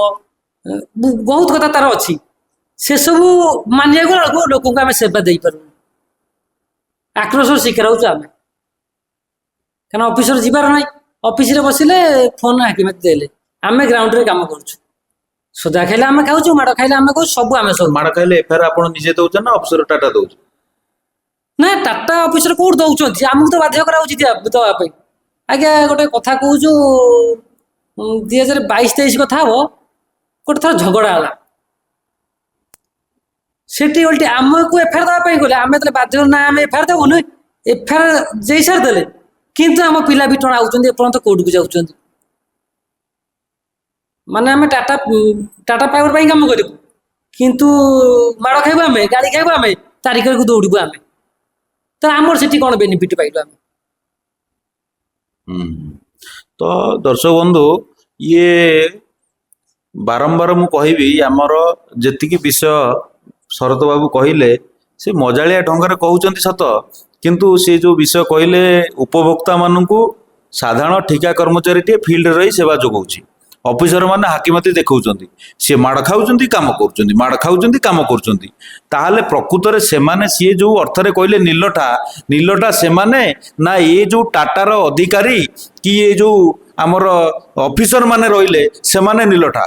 ବହୁତ କଥା ତାର ଅଛି। ସେସବୁ ମାନିବାକୁ ବେଳକୁ ଲୋକଙ୍କୁ ଆମେ ସେବା ଦେଇପାରୁନୁ। ଆକ୍ରୋଶର ଶିକାର ହଉଛୁ ଆମେ, କାରଣ ଅଫିସର ଯିବାର ନାହିଁ। ଅଫିସରେ ବସିଲେ ଫୋନ ହାକିମାତି ଦେଲେ, ଆମେ ଗ୍ରାଉଣ୍ଡରେ କାମ କରୁଛୁ। ସୋଦା ଖାଇଲେ ଆମେ ଖାଉଛୁ, ମାଡ଼ ଖାଇଲେ ଆମେ ଖାଉଛୁ, ସବୁ ଆମେ ସବୁ।
ମାଡ଼ ଖାଇଲେ ଏଫଆଇଆର ଆପଣ ନିଜେ ଦଉଛନ୍ତି ନା ଅଫିସର ଟାଟା ଦଉଛି?
ନା, ଟାଟା ଅଫିସର କୋଉଠି ଦଉଛନ୍ତି? ଆମକୁ ତ ବାଧ୍ୟ କରାହଉଛି ଦେବା ପାଇଁ। ଆଜ୍ଞା, ଗୋଟେ କଥା କହୁଛୁ, 2022-23 କଥା ହବ, ଗୋଟେ ଥର ଝଗଡ଼ା ହେଲା ସେଠି। ଓଲଟି ଆମକୁ ଏଫଆଇଆର ଦେବା ପାଇଁ ଗଲେ, ଆମେ ଯେତେବେଳେ ବାଧ୍ୟ, ନା ଆମେ ଏଫଆଇଆର ଦେବୁନି, ଏଫଆଇଆର ଦେଇ ସାରିଦେଲେ, କିନ୍ତୁ ଆମ ପିଲା ବି ଟଣା ହଉଛନ୍ତି, ଏପର୍ଯ୍ୟନ୍ତ କୋର୍ଟକୁ ଯାଉଛନ୍ତି। ମାନେ ଆମେ ଟାଟା ଟାଟା ପାୱାର ପାଇଁ କାମ କରିବୁ, କିନ୍ତୁ ମାଡ଼ ଖାଇବୁ ଆମେ, ଗାଳି ଖାଇବୁ ଆମେ, ତାରିଖକୁ ଦୌଡ଼ିବୁ ଆମେ। ତ ଆମର ସେଠି କ'ଣ ବେନିଫିଟ୍ ପାଇଲୁ ଆମେ?
ତ ଦର୍ଶକ ବନ୍ଧୁ, ଇଏ ବାରମ୍ବାର ମୁଁ କହିବି, ଆମର ଯେତିକି ବିଷୟ ଶରତ ବାବୁ କହିଲେ, ସେ ମଜାଳିଆ ଢଙ୍ଗରେ କହୁଛନ୍ତି ସତ, କିନ୍ତୁ ସେ ଯୋଉ ବିଷୟ କହିଲେ, ଉପଭୋକ୍ତା ମାନଙ୍କୁ ସାଧାରଣ ଠିକା କର୍ମଚାରୀଟିଏ ଫିଲ୍ଡରେ ରହି ସେବା ଯୋଗାଉଛି, ଅଫିସର ମାନେ ହାକିମତି ଦେଖାଉଛନ୍ତି, ସିଏ ମାଡ଼ ଖାଉଛନ୍ତି କାମ କରୁଛନ୍ତି, ମାଡ଼ ଖାଉଛନ୍ତି କାମ କରୁଛନ୍ତି। ତାହେଲେ ପ୍ରକୃତରେ ସେମାନେ, ସିଏ ଯୋଉ ଅର୍ଥରେ କହିଲେ ନିଲଠା, ନିଲଠା ସେମାନେ ନା ଏ ଯୋଉ ଟାଟାର ଅଧିକାରୀ କି ଏ ଯୋଉ ଆମର ଅଫିସର ମାନେ ରହିଲେ ସେମାନେ ନିଲଠା?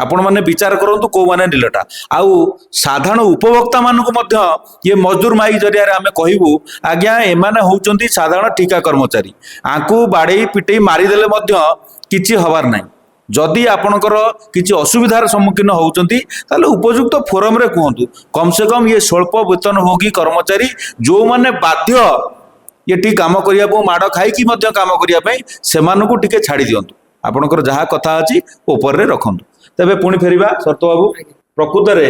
ଆପଣମାନେ ବିଚାର କରନ୍ତୁ କୋଉମାନେ ନିଲଠା। ଆଉ ସାଧାରଣ ଉପଭୋକ୍ତା ମାନଙ୍କୁ ମଧ୍ୟ ଇଏ ମଜଦୁର ମାଇକ ଜରିଆରେ ଆମେ କହିବୁ, ଆଜ୍ଞା, ଏମାନେ ହଉଛନ୍ତି ସାଧାରଣ ଠିକା କର୍ମଚାରୀ, ଆଙ୍କୁ ବାଡ଼େଇ ପିଟେଇ ମାରିଦେଲେ ମଧ୍ୟ କିଛି ହବାର ନାହିଁ। ଯଦି ଆପଣଙ୍କର କିଛି ଅସୁବିଧାର ସମ୍ମୁଖୀନ ହଉଛନ୍ତି, ତାହେଲେ ଉପଯୁକ୍ତ ଫୋରମରେ କୁହନ୍ତୁ। କମ ସେ କମ ଇଏ ସ୍ୱଳ୍ପ ବେତନଭୋଗୀ କର୍ମଚାରୀ, ଯୋଉମାନେ ବାଧ୍ୟ ଏଠି କାମ କରିବାକୁ, ମାଡ଼ ଖାଇକି ମଧ୍ୟ କାମ କରିବା ପାଇଁ, ସେମାନଙ୍କୁ ଟିକେ ଛାଡ଼ି ଦିଅନ୍ତୁ। ଆପଣଙ୍କର ଯାହା କଥା ଅଛି ଉପରରେ ରଖନ୍ତୁ। ତେବେ ପୁଣି ଫେରିବା ଶରତ ବାବୁ, ପ୍ରକୃତରେ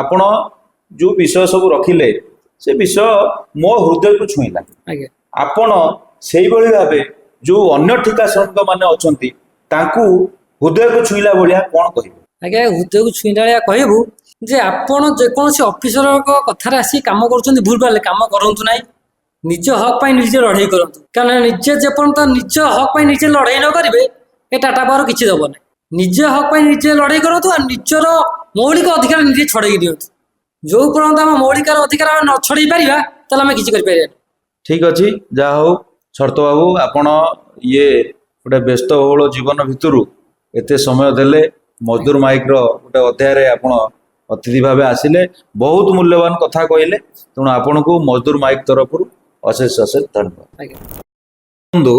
ଆପଣ ଯୋଉ ବିଷୟ ସବୁ ରଖିଲେ, ସେ ବିଷୟ ମୋ ହୃଦୟକୁ ଛୁଇଁଲା। ଆପଣ ସେଇଭଳି ଭାବେ ଯୋଉ ଅନ୍ୟ ଠିକା ଶ୍ରମିକ ମାନେ ଅଛନ୍ତି, ତାଙ୍କୁ ହୃଦୟକୁ ଛୁଇଁଲା ଭଳିଆ କଣ କହିବେ?
ଆଜ୍ଞା, ହୃଦୟକୁ ଛୁଇଁଲା ଭଳିଆ କହିବୁ ଯେ ଆପଣ ଯେକୌଣସି ଅଫିସରଙ୍କ କଥାରେ ଆସି କାମ କରୁଛନ୍ତି, ଭୁଲ ଭାଲେ କାମ କରନ୍ତୁ ନାହିଁ। ନିଜ ହକ୍ ପାଇଁ ନିଜେ ଲଢ଼େଇ କରନ୍ତୁ, କାରଣ ନିଜେ ଯେପର୍ଯ୍ୟନ୍ତ ନିଜ ହକ୍ ପାଇଁ ନିଜେ ଲଢ଼େଇ ନ କରିବେ, ଏ ଟାଟା ପାୱାର କିଛି ଦେବ ନାହିଁ। ନିଜ ହକ୍ ପାଇଁ ନିଜେ ଲଢ଼େଇ କରନ୍ତୁ ଆଉ ନିଜର ମୌଳିକ ଅଧିକାର ନିଜେ ଛଡ଼େଇ ଦିଅନ୍ତୁ। ଯୋଉ ପର୍ଯ୍ୟନ୍ତ ଆମ ମୌଳିକାର ଅଧିକାର ଆମେ ନ ଛଡେଇ ପାରିବା, ତାହେଲେ ଆମେ କିଛି କରିପାରିବାନି।
ଠିକ ଅଛି, ଯାହା ହଉ ଶରତ ବାବୁ, ଆପଣ ଇଏ ଗୋଟେ ବ୍ୟସ୍ତବହୁଳ ଜୀବନ ଭିତରୁ ଏତେ ସମୟ ଦେଲେ, ମଜଦୁର ମାଇକର ଗୋଟେ ଅଧ୍ୟାୟରେ ଆପଣ ଅତିଥି ଭାବେ ଆସିଲେ, ବହୁତ ମୂଲ୍ୟବାନ କଥା କହିଲେ। ତେଣୁ ଆପଣଙ୍କୁ ମଜଦୁର ମାଇକ ତରଫରୁ ଅଶେଷ ଅଶେଷ ଧନ୍ୟବାଦ।
ଆଜ୍ଞା।
ବନ୍ଧୁ,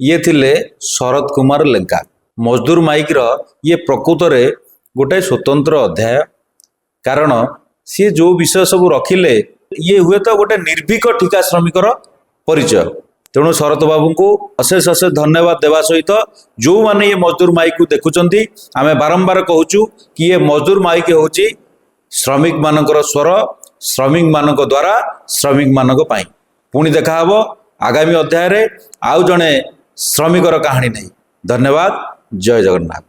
ଇଏ ଥିଲେ ଶରତ କୁମାର ଲେଙ୍କା। ମଜଦୁର ମାଇକର ଇଏ ପ୍ରକୃତରେ ଗୋଟେ ସ୍ୱତନ୍ତ୍ର ଅଧ୍ୟାୟ, କାରଣ ସିଏ ଯୋଉ ବିଷୟ ସବୁ ରଖିଲେ, ଇଏ ହୁଏତ ଗୋଟେ ନିର୍ଭୀକ ଠିକା ଶ୍ରମିକର ପରିଚୟ। ତେଣୁ ଶରତ ବାବୁଙ୍କୁ ଅଶେଷ ଅଶେଷ ଧନ୍ୟବାଦ ଦେବା ସହିତ, ଯୋଉମାନେ ଇଏ ମଜଦୁର ମାଇକକୁ ଦେଖୁଛନ୍ତି, ଆମେ ବାରମ୍ବାର କହୁଛୁ କି ଇଏ ମଜଦୁର ମାଇକ ହେଉଛି ଶ୍ରମିକ ମାନଙ୍କର ସ୍ୱର, ଶ୍ରମିକ ମାନଙ୍କ ଦ୍ୱାରା, ଶ୍ରମିକ ମାନଙ୍କ ପାଇଁ। ପୁଣି ଦେଖାହବ ଆଗାମୀ ଅଧ୍ୟାୟରେ ଆଉ ଜଣେ ଶ୍ରମିକର କାହାଣୀ ନେଇ। ଧନ୍ୟବାଦ, ଜୟ ଜଗନ୍ନାଥ।